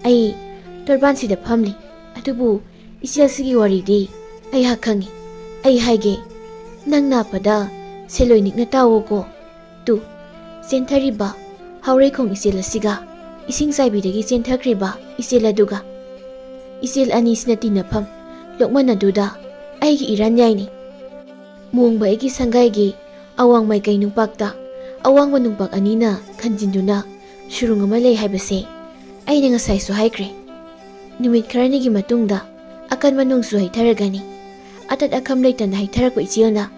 ꯑꯩ ꯇꯣꯔꯕꯥꯟꯁꯤꯗ ꯐꯝꯂꯤ, ꯑꯗꯨꯕꯨ ꯏꯆꯦꯜꯁꯤꯒꯤ ꯋꯥꯔꯤꯗꯤ ꯑꯩꯍꯥꯛ ꯈꯪꯏ꯫ ꯑꯩ ꯍꯥꯏꯒꯦ, ꯅꯪ ꯅꯥꯞꯄꯗ ꯁꯦꯂꯣꯏ ꯅꯤꯛꯅ ꯇꯥꯎꯑꯣꯀꯣ꯫" ꯇꯨ, ꯆꯦꯟꯊꯔꯤꯕ ꯍꯥꯎꯔꯩꯈꯣꯡ ꯏꯆꯦꯜ ꯑꯁꯤꯒ ꯏꯁꯤꯡ ꯆꯥꯏꯕꯤꯗꯒꯤ ꯆꯦꯟꯊꯈ꯭ꯔꯤꯕ ꯏꯆꯦꯜ ꯑꯗꯨꯒ, ꯏꯆꯦꯜ ꯑꯅꯤꯁꯤꯅ ꯇꯤꯟꯅꯐꯝ ꯂꯣꯛꯃꯟ ꯑꯗꯨꯗ ꯑꯩꯒꯤ ꯏꯔꯥꯟ ꯌꯥꯏꯅꯤ꯫ ꯃꯣꯡꯕ ꯑꯩꯒꯤ ꯁꯪꯒꯥꯏꯒꯤ ꯑꯋꯥꯡ ꯃꯥꯏꯀꯩ ꯅꯨꯡꯄꯥꯛꯇ ꯑꯋꯥꯡꯕ ꯅꯨꯡꯄꯥꯛ ꯑꯅꯤꯅ ꯈꯟꯖꯤꯟꯗꯨꯅ ꯁꯨꯔꯨꯡ ꯑꯃ ꯂꯩ ꯍꯥꯏꯕꯁꯦ ꯑꯩꯅ ꯉꯁꯥꯏꯁꯨ ꯍꯥꯏꯈ꯭ꯔꯦ꯫ ꯅꯨꯃꯤꯠ ꯈꯔꯅꯤꯒꯤ ꯃꯇꯨꯡꯗ ꯑꯀꯟꯕ ꯅꯣꯡꯁꯨ ꯍꯩꯊꯔꯒꯅꯤ꯫ ꯑꯇꯠ ꯑꯈꯝ ꯂꯩꯇꯅ ꯍꯩꯊꯔꯛꯄ ꯏꯆꯦꯜꯅ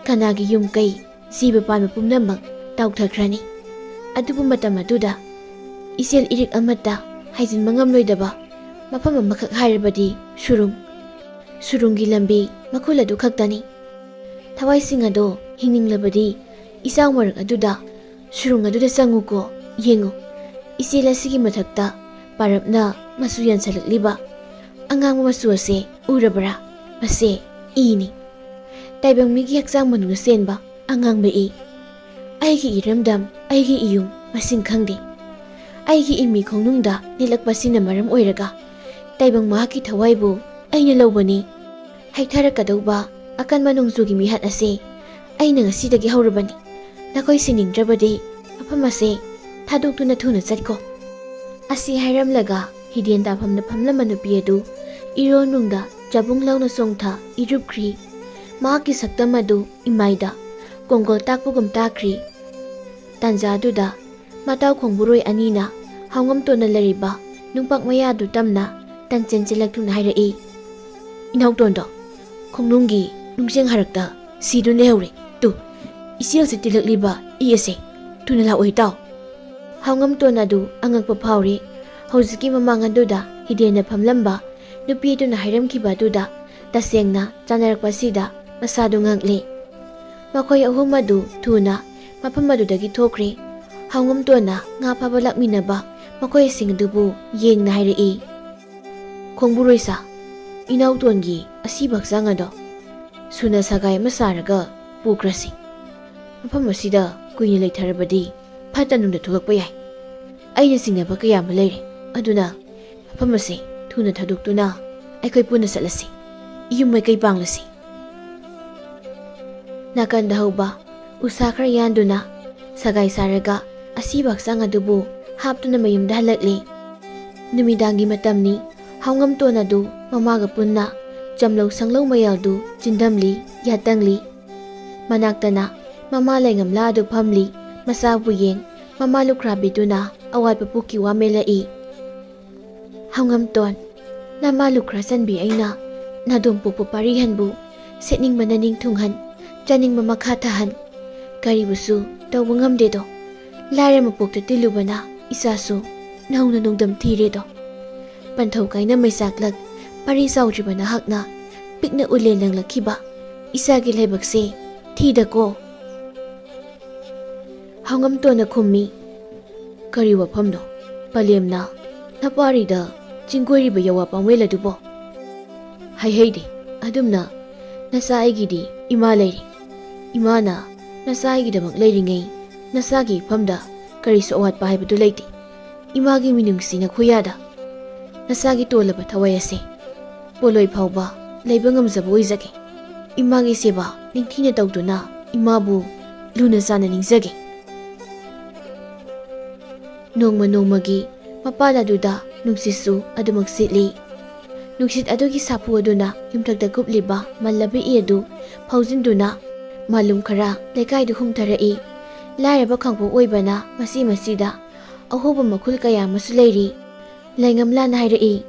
ꯀꯅꯥꯒꯤ ꯌꯨꯝ ꯀꯩ, ꯖꯤꯕ ꯄꯥꯟꯕ ꯄꯨꯝꯅꯃꯛ ꯇꯥꯎꯊꯈ꯭ꯔꯅꯤ꯫ ꯑꯗꯨꯕꯨ ꯃꯇꯝ ꯑꯗꯨꯗ ꯏꯆꯦꯜ ꯏꯔꯤꯛ ꯑꯃꯠꯇ ꯍꯥꯏꯖꯤꯟꯕ ꯉꯝꯂꯣꯏꯗꯕ ꯃꯐꯝ ꯑꯃꯈꯛ ꯍꯥꯏꯔꯕꯗꯤ ꯁꯨꯔꯨꯡ꯫ ꯁꯨꯔꯨꯡꯒꯤ ꯂꯝꯕꯤ ꯃꯈꯨꯜ ꯑꯗꯨ ꯈꯛꯇꯅꯤ꯫ ꯊꯋꯥꯏꯁꯤꯡ ꯑꯗꯣ ꯍꯤꯡꯅꯤꯡꯂꯕꯗꯤ ꯏꯆꯥꯎ ꯃꯔꯛ ꯑꯗꯨꯗ, ꯁꯨꯔꯨꯡ ꯑꯗꯨꯗ ꯆꯪꯉꯨꯀꯣ, ꯌꯦꯡꯉꯨ꯫ ꯏꯆꯦꯜ ꯑꯁꯤꯒꯤ ꯃꯊꯛꯇ ꯄꯥꯔꯞꯅ ꯃꯆꯨ ꯌꯥꯟꯁꯤꯜꯂꯛꯂꯤꯕ ꯑꯉꯥꯡꯕ ꯃꯆꯨ ꯑꯁꯦ ꯎꯔꯕ꯭ꯔꯥ? ꯃꯁꯦ ꯏꯅꯤ꯫ ꯇꯥꯏꯕꯪ ꯃꯤꯒꯤ ꯍꯛꯆꯥꯡ ꯃꯅꯨꯡꯗ ꯆꯦꯟꯕ ꯑꯉꯥꯡꯕ ꯏ꯫ ꯑꯩꯒꯤ ꯏꯔꯝꯗꯝ, ꯑꯩꯒꯤ ꯏꯌꯨꯝ ꯃꯁꯤꯡ ꯈꯪꯗꯦ꯫ ꯑꯩꯒꯤ ꯏꯃꯤ ꯈꯣꯡꯅꯨꯡꯗ ꯅꯤꯜꯂꯛꯄꯁꯤꯅ ꯃꯔꯝ ꯑꯣꯏꯔꯒ ꯇꯥꯏꯕꯪ ꯃꯍꯥꯛꯀꯤ ꯊꯋꯥꯏꯕꯨ ꯑꯩꯅ ꯂꯧꯕꯅꯤ꯫ ꯍꯩꯊꯔꯛꯀꯗꯧꯕ ꯑꯀꯟꯕ ꯅꯣꯡꯖꯨꯒꯤ ꯃꯤꯍꯥꯠ ꯑꯁꯦ ꯑꯩꯅ ꯉꯁꯤꯗꯒꯤ ꯍꯧꯔꯕꯅꯤ꯫ ꯅꯈꯣꯏ ꯁꯤꯅꯤꯡꯗ꯭ꯔꯕꯗꯤ ꯃꯐꯝ ꯑꯁꯦ ꯊꯥꯗꯣꯛꯇꯨꯅ ꯊꯨꯅ ꯆꯠꯈꯣ꯫ ꯑꯁꯤ ꯍꯥꯏꯔꯝꯂꯒ ꯍꯤꯗꯦꯟ ꯇꯥꯐꯝꯗ ꯐꯝꯂꯝꯕ ꯅꯨꯄꯤ ꯑꯗꯨ ꯏꯔꯣꯟꯅꯨꯡꯗ ꯆꯕꯨꯡ ꯂꯥꯎꯅ ꯆꯣꯡꯊ ꯏꯔꯨꯞꯈ꯭ꯔꯤ꯫ ꯃꯍꯥꯛꯀꯤ ꯁꯛꯇꯝ ꯑꯗꯨ ꯏꯃꯥꯏꯗ ꯀꯣꯡꯒꯣꯜ ꯇꯥꯛꯄꯒꯨꯝ ꯇꯥꯈ꯭ꯔꯤ꯫ ꯇꯥꯟꯖꯥꯗꯨꯗ ꯃꯇꯥꯎ ꯈꯣꯡꯕꯨꯔꯣꯏ ꯑꯅꯤꯅ ꯍꯥꯎꯉꯝꯇꯣꯟꯅ ꯂꯩꯔꯤꯕ ꯅꯨꯡꯄꯥꯛ ꯃꯌꯥꯗꯨ ꯇꯝꯅ ꯇꯟꯆꯦꯟ ꯆꯦꯜꯂꯛꯇꯨꯅ ꯍꯥꯏꯔꯛꯏ, "ꯏꯅꯥꯎꯇꯣꯟꯗꯣ, ꯈꯣꯡꯅꯨꯡꯒꯤ ꯅꯨꯡꯖꯦꯡ ꯍꯥꯔꯛꯇ ꯁꯤꯗꯨꯅ ꯂꯩꯍꯧꯔꯦ꯫ ꯇꯨ, ꯏꯆꯦꯜꯁꯦ ꯇꯤꯜꯂꯛꯂꯤꯕ ꯏ ꯑꯁꯦ꯫ ꯊꯨꯅ ꯂꯥꯛꯑꯣ ꯏꯇꯥꯎ!" ꯍꯥꯎꯉꯝꯇꯣꯟ ꯑꯗꯨ ꯑꯉꯛꯄ ꯐꯥꯎꯔꯤ꯫ ꯍꯧꯖꯤꯛꯀꯤ ꯃꯃꯥꯡ ꯑꯗꯨꯗ ꯍꯤꯗꯦꯟꯅ ꯐꯝꯂꯝꯕ ꯅꯨꯄꯤ ꯑꯗꯨꯅ ꯍꯥꯏꯔꯝꯈꯤꯕ ꯑꯗꯨꯗ ꯇꯁꯦꯡꯅ ꯆꯥꯟꯅꯔꯛꯄ ꯑꯁꯤꯗ ꯃꯁꯥꯗꯨ ꯉꯛꯂꯦ꯫ ꯃꯈꯣꯏ ꯑꯍꯨꯝ ꯑꯗꯨ ꯊꯨꯅ ꯃꯐꯝ ꯑꯗꯨꯗꯒꯤ ꯊꯣꯛꯈ꯭ꯔꯦ꯫ ꯍꯥꯎꯉꯝꯇꯣꯟꯅ ꯉꯥ ꯐꯥꯕ ꯂꯥꯛꯃꯤꯟꯅꯕ ꯃꯈꯣꯏꯁꯤꯡ ꯑꯗꯨꯕꯨ ꯌꯦꯡꯅ ꯍꯥꯏꯔꯛꯏ, "ꯈꯣꯡꯕꯨꯔꯣꯏꯁꯥ, ꯏꯅꯥꯎꯇꯣꯟꯒꯤ ꯑꯁꯤꯕ ꯍꯛꯆꯥꯡ ꯑꯗꯣ ꯁꯨꯅ ꯁꯒꯥꯏ ꯑꯃ ꯁꯥꯔꯒ ꯄꯨꯈ꯭ꯔꯁꯤ꯫ ꯃꯐꯝ ꯑꯁꯤꯗ ꯀꯨꯏꯅ ꯂꯩꯊꯔꯕꯗꯤ ꯐꯠꯇ ꯅꯨꯡꯗ ꯊꯣꯛꯂꯛꯄ ꯌꯥꯏ꯫ ꯑꯩꯅ ꯆꯤꯡꯅꯕ ꯀꯌꯥ ꯑꯃ ꯂꯩꯔꯦ꯫ ꯑꯗꯨꯅ ꯃꯐꯝ ꯑꯁꯤ ꯊꯨꯅ ꯊꯥꯗꯣꯛꯇꯨꯅ ꯑꯩꯈꯣꯏ ꯄꯨꯟꯅ ꯆꯠꯂꯁꯤ꯫ ꯌꯨꯝ ꯃꯥꯏꯀꯩ ꯄꯥꯡꯂꯁꯤ꯫" ꯅꯥꯀꯟꯗ ꯍꯧꯕ ꯎꯁꯥ ꯈꯔ ꯌꯥꯟꯗꯨꯅ ꯁꯒꯥꯏ ꯁꯥꯔꯒ ꯑꯁꯤꯕ ꯍꯛꯆꯥꯡ ꯑꯗꯨꯕꯨ ꯍꯥꯞꯇꯨꯅ ꯃꯌꯨꯝꯗ ꯍꯜꯂꯛꯂꯤ꯫ ꯅꯨꯃꯤꯗꯥꯡꯒꯤ ꯃꯇꯝꯅꯤ꯫ ꯍꯥꯎꯉꯝꯇꯣꯟ ꯑꯗꯨ ꯃꯃꯥꯒ ꯄꯨꯟꯅ ꯆꯝꯂꯧ ꯁꯪꯂꯧ ꯃꯌꯥꯜꯗꯨ ꯆꯤꯟꯗꯝꯂꯤ, ꯌꯥꯇꯪꯂꯤ꯫ ꯃꯅꯥꯛꯇꯅ ꯃꯃꯥ ꯂꯩꯉꯝꯂꯥ ꯑꯗꯨ ꯐꯝꯂꯤ꯫ ꯃꯆꯥꯕꯨ ꯌꯦꯡ ꯃꯃꯥ ꯂꯨꯈ꯭ꯔꯥꯕꯤꯗꯨꯅ ꯑꯋꯥꯠꯄ ꯄꯨꯛꯀꯤ ꯋꯥ ꯃꯦꯜꯂꯛꯏ꯫ "ꯍꯥꯎꯉꯝꯇꯣꯟ, ꯅꯃꯥ ꯂꯨꯈ꯭ꯔꯥ ꯆꯟꯕꯤ ꯑꯩꯅ ꯅꯥꯗꯣꯝ ꯄꯣꯛꯄ ꯄꯥꯔꯤꯍꯟꯕꯨ ꯁꯦꯠꯅꯤꯡꯕꯅ ꯅꯤꯡ ꯊꯨꯡꯍꯟ, ꯆꯥꯅꯤꯡꯕ ꯃꯈꯥ ꯊꯥꯍꯟ, ꯀꯔꯤꯕꯨꯁꯨ ꯇꯧꯕ ꯉꯝꯗꯦꯗꯣ꯫ ꯂꯥꯏꯔ ꯃꯄꯣꯛꯇ ꯇꯤꯜꯂꯨꯕꯅ ꯏꯁꯥꯁꯨ ꯅꯧꯅ ꯅꯣꯡꯗꯝ ꯊꯤꯔꯦꯗꯣ꯫ ꯄꯟꯊꯧ ꯀꯥꯏꯅ ꯃꯩꯆꯥꯛꯂꯛ ꯄꯔꯤ ꯆꯥꯎꯗ꯭ꯔꯤꯕ ꯅꯍꯥꯛꯅ ꯄꯤꯛꯅ ꯎꯂꯦꯜ ꯂꯪꯂꯛꯈꯤꯕ ꯏꯁꯥꯒꯤ ꯂꯥꯏꯕꯛꯁꯦ ꯊꯤꯗꯀꯣ꯫ ꯍꯥꯎꯉꯝꯇꯣꯟꯅ ꯈꯨꯝꯃꯤ, "ꯀꯔꯤ ꯋꯥꯐꯝꯅꯣ? ꯄꯂꯦꯝꯅ ꯅꯄꯥꯔꯤꯗ ꯆꯤꯡꯒꯣꯏꯔꯤꯕ ꯌꯥꯋꯥ ꯄꯥꯝꯋꯦꯜ ꯑꯗꯨꯕꯣ?" "ꯍꯥꯏꯍꯩꯗꯦ꯫ ꯑꯗꯨꯝꯅ ꯅꯆꯥ ꯑꯩꯒꯤꯗꯤ ꯏꯃꯥ ꯂꯩꯔꯤ꯫ ꯏꯃꯥꯅ ꯅꯆꯥ ꯑꯩꯒꯤꯗꯃꯛ ꯂꯩꯔꯤꯉꯩ ꯅꯆꯥꯒꯤ ꯏꯐꯝꯗ ꯀꯔꯤꯁꯨ ꯑꯋꯥꯠꯄ ꯍꯥꯏꯕꯗꯨ ꯂꯩꯇꯦ꯫ ꯏꯃꯥꯒꯤ ꯃꯤꯅꯨꯡꯁꯤꯅ ꯈꯨꯌꯥꯗ ꯅꯆꯥꯒꯤ ꯇꯣꯜꯂꯕ ꯊꯋꯥꯏ ꯑꯁꯦ ꯄꯣꯂꯣꯏ ꯐꯥꯎꯕ ꯂꯩꯕ ꯉꯝꯖꯕ ꯑꯣꯏꯖꯒꯦ꯫ ꯏꯃꯥꯒꯤ ꯁꯦꯕꯥ ꯅꯤꯡꯊꯤꯅ ꯇꯧꯗꯨꯅ ꯏꯃꯥꯕꯨ ꯂꯨꯅ ꯆꯥꯟꯅ ꯅꯤꯡꯖꯒꯦ꯫" ꯅꯣꯡꯃ ꯅꯣꯡꯃꯒꯤ ꯃꯄꯥꯟ ꯑꯗꯨꯗ ꯅꯨꯡꯁꯤꯠꯁꯨ ꯑꯗꯨꯃꯛ ꯁꯤꯠꯂꯤ꯫ ꯅꯨꯡꯁꯤꯠ ꯑꯗꯨꯒꯤ ꯁꯥꯐꯨ ꯑꯗꯨꯅ ꯌꯨꯝꯊꯛꯇ ꯀꯨꯞꯂꯤꯕ ꯃꯜꯂꯕ ꯏ ꯑꯗꯨ ꯐꯥꯎꯖꯤꯟꯗꯨꯅ ꯃꯥꯂꯨꯝ ꯈꯔ ꯂꯩꯀꯥꯏꯗꯨ ꯍꯨꯝꯊꯔꯛꯏ꯫ ꯂꯥꯏꯔꯕ ꯈꯥꯡꯄꯣꯛ ꯑꯣꯏꯕꯅ ꯃꯁꯤ ꯃꯁꯤꯗ ꯑꯍꯣꯕ ꯃꯈꯨꯜ ꯀꯌꯥ ꯑꯃꯁꯨ ꯂꯩꯔꯤ꯫ ꯂꯩꯉꯝꯂꯥꯅ ꯍꯥꯏꯔꯛꯏ,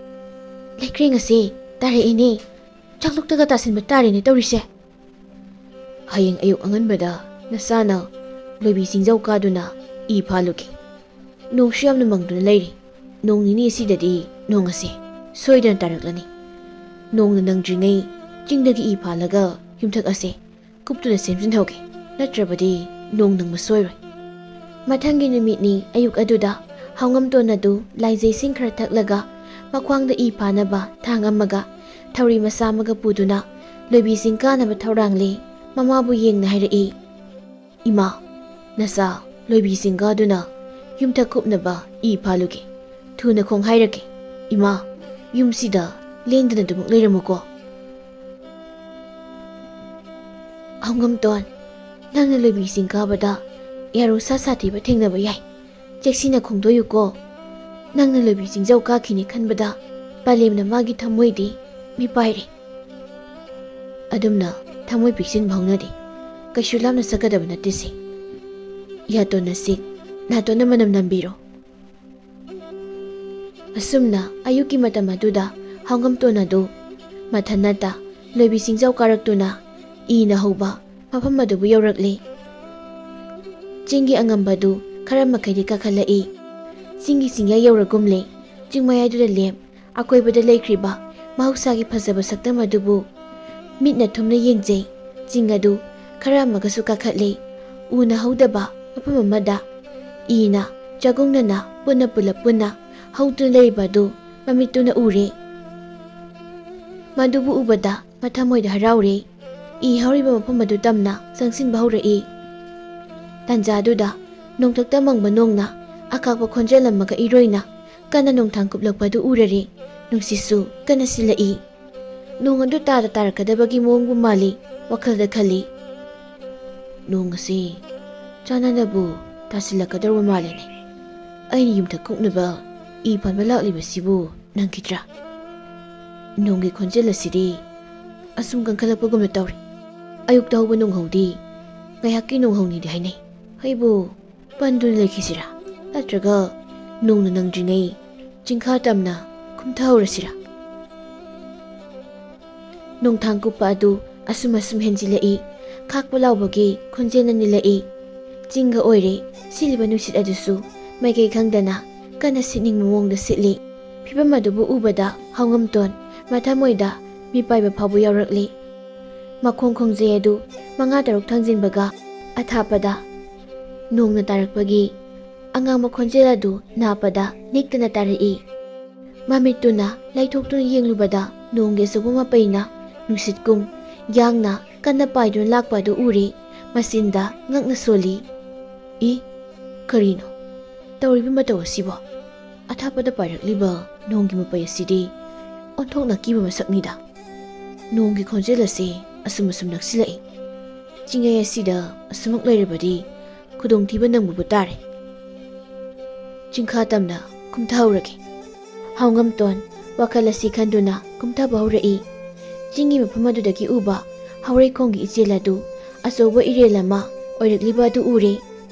"ꯂꯩꯀ꯭ꯔꯦꯡ ꯑꯁꯦ ꯇꯥꯔꯛꯏꯅꯦ꯫ ꯆꯥꯛꯂꯨꯛꯇꯒ ꯇꯥꯁꯤꯟꯕ ꯇꯥꯔꯦꯅꯦ ꯇꯧꯔꯤꯁꯦ꯫" "ꯍꯌꯦꯡ ꯑꯌꯨꯛ ꯑꯉꯟꯕꯗ ꯅꯆꯥꯅ ꯂꯣꯏꯕꯤ ꯆꯤꯡꯖꯥꯎ ꯀꯥꯗꯨꯅ ꯏ ꯐꯥꯜꯂꯨꯒꯦ꯫ ꯅꯣꯡꯁꯨ ꯌꯥꯝꯅ ꯃꯪꯗꯨꯅ ꯂꯩꯔꯤ꯫ ꯅꯣꯡ ꯅꯤꯅꯤ ꯑꯁꯤꯗꯗꯤ ꯅꯣꯡ ꯑꯁꯦ ꯁꯣꯏꯗꯅ ꯇꯥꯔꯛꯂꯅꯤ꯫ ꯅꯣꯡꯅ ꯅꯪꯗ꯭ꯔꯤꯉꯩ ꯆꯤꯡꯗꯒꯤ ꯏ ꯐꯥꯜꯂꯒ ꯌꯨꯝꯊꯛ ꯑꯁꯦ ꯀꯨꯞꯇꯨꯅ ꯁꯦꯝꯖꯤꯟꯍꯧꯒꯦ꯫ ꯅꯠꯇ꯭ꯔꯕꯗꯤ ꯅꯣꯡ ꯅꯪꯕ ꯁꯣꯏꯔꯣꯏ꯫" ꯃꯊꯪꯒꯤ ꯅꯨꯃꯤꯠꯅꯤ꯫ ꯑꯌꯨꯛ ꯑꯗꯨꯗ ꯍꯥꯎꯉꯝꯇꯣꯟ ꯑꯗꯨ ꯂꯥꯏꯖꯩꯁꯤꯡ ꯈꯔ ꯊꯛꯂꯒ ꯃꯈ꯭ꯋꯥꯡꯗ ꯏ ꯐꯥꯅꯕ ꯊꯥꯡ ꯑꯃꯒ ꯊꯧꯔꯤ ꯃꯆꯥ ꯑꯃꯒ ꯄꯨꯗꯨꯅ ꯂꯣꯏꯕꯤ ꯆꯤꯡ ꯀꯥꯅꯕ ꯊꯧꯔꯥꯡꯂꯦ꯫ ꯃꯃꯥꯕꯨ ꯌꯦꯡꯅ ꯍꯥꯏꯔꯛꯏ, "ꯏꯃꯥ, ꯅꯆꯥ ꯂꯣꯏꯕꯤ ꯆꯤꯡ ꯀꯥꯗꯨꯅ ꯌꯨꯝꯊꯛ ꯀꯨꯞꯅꯕ ꯏ ꯐꯥꯜꯂꯨꯒꯦ꯫ ꯊꯨꯅ ꯈꯣꯡ ꯍꯥꯏꯔꯛꯀꯦ꯫ ꯏꯃꯥ, ꯌꯨꯝꯁꯤꯗ ꯂꯦꯡꯗꯅ ꯑꯗꯨꯃꯛ ꯂꯩꯔꯝꯃꯨꯀꯣ꯫" "ꯍꯥꯎꯉꯝꯇꯣꯟ, ꯅꯪꯅ ꯂꯣꯏꯕꯤ ꯆꯤꯡ ꯀꯥꯕꯗ ꯌꯥꯔꯨ ꯁꯥ ꯁꯥꯊꯤꯕ ꯊꯦꯡꯅꯕ ꯌꯥꯏ꯫ ꯆꯦꯛꯁꯤꯟꯅ ꯈꯣꯡꯗꯣꯛꯎꯀꯣ꯫ ꯅꯪꯅ ꯂꯣꯏꯕꯤ ꯆꯤꯡꯖꯥꯎ ꯀꯥꯈꯤꯅꯤ ꯈꯟꯕꯗ ꯄꯂꯦꯝꯅ ꯃꯥꯒꯤ ꯊꯃꯣꯏꯗꯤ ꯃꯤꯄꯥꯏꯔꯦ꯫ ꯑꯗꯨꯝꯅ ꯊꯃꯣꯏ ꯄꯤꯛꯁꯤꯟꯕ ꯍꯧꯅꯗꯦ꯫ ꯀꯩꯁꯨ ꯂꯥꯞꯅ ꯆꯠꯀꯗꯕ ꯅꯠꯇꯦꯁꯦ꯫ ꯌꯥꯇꯣꯟ ꯑꯁꯤ ꯅꯥꯇꯣꯟꯅ ꯃꯅꯝ ꯅꯝꯕꯤꯔꯣ꯫" ꯑꯁꯨꯝꯅ ꯑꯌꯨꯛꯀꯤ ꯃꯇꯝ ꯑꯗꯨꯗ ꯍꯥꯎꯉꯝꯇꯣꯟ ꯑꯗꯨ ꯃꯊꯟꯅꯇ ꯂꯣꯏꯕꯤ ꯆꯤꯡꯖꯥꯎ ꯀꯥꯔꯛꯇꯨꯅ ꯏꯅ ꯍꯧꯕ ꯃꯐꯝ ꯑꯗꯨꯕꯨ ꯌꯧꯔꯛꯂꯤ꯫ ꯆꯤꯡꯒꯤ ꯑꯉꯝꯕꯗꯨ ꯈꯔ ꯃꯈꯩꯗꯤ ꯀꯥꯈꯠꯂꯛꯏ꯫ ꯆꯤꯡꯒꯤ ꯆꯤꯡꯌꯥ ꯌꯧꯔꯒꯨꯝꯂꯦ꯫ ꯆꯤꯡ ꯃꯌꯥꯏꯗꯨꯗ ꯂꯦꯞ ꯑꯀꯣꯏꯕꯗ ꯂꯩꯈ꯭ꯔꯤꯕ ꯃꯍꯧꯁꯥꯒꯤ ꯐꯖꯕ ꯁꯛꯇꯝ ꯑꯗꯨꯕꯨ ꯃꯤꯠꯅ ꯊꯨꯝꯅ ꯌꯦꯡꯖꯩ꯫ ꯆꯤꯡ ꯑꯗꯨ ꯈꯔ ꯑꯃꯒꯁꯨ ꯀꯥꯈꯠꯂꯦ꯫ ꯎꯅ ꯍꯧꯗꯕ ꯃꯐꯝ ꯑꯃꯗ ꯏꯅ ꯆꯒꯨꯡꯅꯅ ꯄꯨꯟꯅ ꯄꯨꯂꯞ ꯄꯨꯟꯅ ꯍꯧꯗꯨꯅ ꯂꯩꯔꯤꯕ ꯑꯗꯨ ꯃꯃꯤꯠꯇꯨꯅ ꯎꯔꯦ꯫ ꯃꯗꯨꯕꯨ ꯎꯕꯗ ꯃꯊꯃꯣꯏꯗ ꯍꯔꯥꯎꯔꯦ꯫ ꯏ ꯍꯧꯔꯤꯕ ꯃꯐꯝ ꯑꯗꯨ ꯇꯝꯅ ꯆꯪꯁꯤꯟꯕ ꯍꯧꯔꯛꯏ꯫ ꯇꯥꯟꯖꯥꯗꯨꯗ ꯅꯣꯡꯊꯛꯇ ꯃꯪꯕ ꯅꯣꯡꯅ ꯑꯀꯥꯛꯄ ꯈꯣꯟꯖꯦꯜ ꯑꯃꯒ ꯏꯔꯣꯏꯅ ꯀꯟꯅ ꯅꯣꯡꯊꯥꯡ ꯀꯨꯞꯂꯛꯄ ꯑꯗꯨ ꯎꯔꯔꯦ꯫ ꯅꯨꯡꯁꯤꯠꯁꯨ ꯀꯟꯅ ꯁꯤꯜꯂꯛꯏ꯫ ꯅꯣꯡ ꯑꯗꯨ ꯇꯥꯗ ꯇꯥꯔꯛꯀꯗꯕꯒꯤ ꯃꯑꯣꯡꯕꯨ ꯃꯥꯜꯂꯤ꯫ ꯋꯥꯈꯜꯗ ꯈꯜꯂꯤ, "ꯅꯣꯡ ꯑꯁꯤ ꯆꯥꯟꯅꯅꯕꯨ ꯇꯥꯁꯤꯜꯂꯛꯀꯗꯧꯕ ꯃꯥꯜꯂꯤꯅꯦ꯫ ꯑꯩꯅ ꯌꯨꯝꯊꯛ ꯀꯨꯞꯅꯕ ꯏ ꯐꯟꯕ ꯂꯥꯛꯂꯤꯕꯁꯤꯕꯨ ꯅꯪꯈꯤꯗ꯭ꯔꯥ?" ꯅꯣꯡꯒꯤ ꯈꯣꯟꯖꯦꯜ ꯑꯁꯤꯗꯤ ꯑꯁꯨꯝ ꯀꯟꯈꯠꯂꯛꯄꯒꯨꯝꯅ ꯇꯧꯔꯤ꯫ ꯑꯌꯨꯛꯇ ꯍꯧꯕ ꯅꯣꯡꯍꯧꯗꯤ ꯉꯥꯏꯍꯥꯛꯀꯤ ꯅꯣꯡꯍꯧꯅꯤꯗꯤ ꯍꯥꯏꯅꯩ꯫ ꯑꯩꯕꯨ ꯄꯟꯗꯨꯅ ꯂꯩꯈꯤꯁꯤꯔꯥ? ꯅꯠꯇ꯭ꯔꯒ ꯅꯣꯡꯅ ꯅꯪꯗ꯭ꯔꯤꯉꯩ ꯆꯤꯡꯈꯥ ꯇꯝꯅ ꯀꯨꯝꯊꯍꯧꯔꯁꯤꯔꯥ? ꯅꯣꯡꯊꯥꯡ ꯀꯨꯞꯄ ꯑꯗꯨ ꯑꯁꯨꯝ ꯑꯁꯨꯝ ꯍꯦꯟꯖꯤꯜꯂꯛꯏ꯫ ꯈꯥꯛꯄ ꯂꯥꯎꯕꯒꯤ ꯈꯣꯟꯖꯦꯜꯅ ꯅꯤꯜꯂꯛꯏ꯫ ꯆꯤꯡꯒ ꯑꯣꯏꯔꯦ꯫ ꯁꯤꯠꯂꯤꯕ ꯅꯨꯡꯁꯤꯠ ꯑꯗꯨꯁꯨ ꯃꯥꯏꯀꯩ ꯈꯪꯗꯅ ꯀꯟꯅ ꯁꯤꯠꯅꯤꯡꯕ ꯃꯑꯣꯡꯗ ꯁꯤꯠꯂꯤ꯫ ꯐꯤꯕꯝ ꯑꯗꯨꯕꯨ ꯎꯕꯗ ꯍꯥꯎꯉꯝꯇꯣꯟ ꯃꯊꯃꯣꯏꯗ ꯃꯤꯄꯥꯏꯕ ꯐꯥꯎꯕ ꯌꯥꯎꯔꯛꯂꯤ꯫ ꯃꯈꯣꯡ ꯈꯣꯡꯖꯩ ꯑꯗꯨ ꯃꯉꯥ ꯇꯔꯨꯛ ꯊꯥꯡꯖꯤꯟꯕꯒ ꯑꯊꯥꯞꯄꯗ ꯅꯣꯡꯅ ꯇꯥꯔꯛꯄꯒꯤ ꯑꯉꯥꯡꯕ ꯈꯣꯟꯖꯦꯜ ꯑꯗꯨ ꯅꯥꯞꯄꯗ ꯅꯤꯛꯇꯅ ꯇꯥꯔꯛꯏ꯫ ꯃꯃꯤꯠꯇꯨꯅ ꯂꯩꯊꯣꯛꯇꯨꯅ ꯌꯦꯡꯂꯨꯕꯗ ꯅꯣꯡꯒꯤ ꯑꯆꯧꯕ ꯃꯄꯩꯅ ꯅꯨꯡꯁꯤꯠꯀꯨꯝ ꯌꯥꯡꯅ ꯀꯟꯅ ꯄꯥꯏꯗꯨꯅ ꯂꯥꯛꯄ ꯑꯗꯨ ꯎꯔꯦ꯫ ꯃꯆꯤꯟꯗ ꯉꯛꯅ ꯁꯣꯜꯂꯤ꯫ ꯏ, ꯀꯔꯤꯅꯣ ꯇꯧꯔꯤꯕ ꯃꯇꯧ ꯑꯁꯤꯕꯣ? ꯑꯊꯥꯞꯄꯗ ꯄꯥꯏꯔꯛꯂꯤꯕ ꯅꯣꯡꯒꯤ ꯃꯄꯩ ꯑꯁꯤꯗꯤ ꯑꯣꯟꯊꯣꯛꯅ ꯀꯤꯕ ꯃꯁꯛꯅꯤꯗ꯫ ꯅꯣꯡꯒꯤ ꯈꯣꯟꯖꯦꯜ ꯑꯁꯤ ꯑꯁꯨꯝ ꯑꯁꯨꯝ ꯅꯛꯁꯤꯜꯂꯛꯏ꯫ ꯆꯤꯡꯌꯥꯏ ꯑꯁꯤꯗ ꯑꯁꯨꯃꯛ ꯂꯩꯔꯕꯗꯤ ꯈꯨꯗꯣꯡꯊꯤꯕ ꯅꯪꯕꯕꯨ ꯇꯥꯔꯦ꯫ ꯆꯤꯡꯈꯥ ꯇꯝꯅ ꯀꯨꯝꯊꯍꯧꯔꯒꯦ꯫ ꯍꯥꯎꯉꯝꯇꯣꯟ ꯋꯥꯈꯜ ꯑꯁꯤ ꯈꯟꯗꯨꯅ ꯀꯨꯝꯊꯕ ꯍꯧꯔꯛꯏ꯫ ꯆꯤꯡꯒꯤ ꯃꯐꯝ ꯑꯗꯨꯗꯒꯤ ꯎꯕ ꯍꯧꯔꯩꯈꯣꯡꯒꯤ ꯏꯆꯦꯜ ꯑꯗꯨ ꯑꯆꯧꯕ ꯏꯔꯦꯜ ꯑꯃ ꯑꯣꯏꯔꯛꯂꯤꯕ ꯑꯗꯨ ꯎꯔꯦ꯫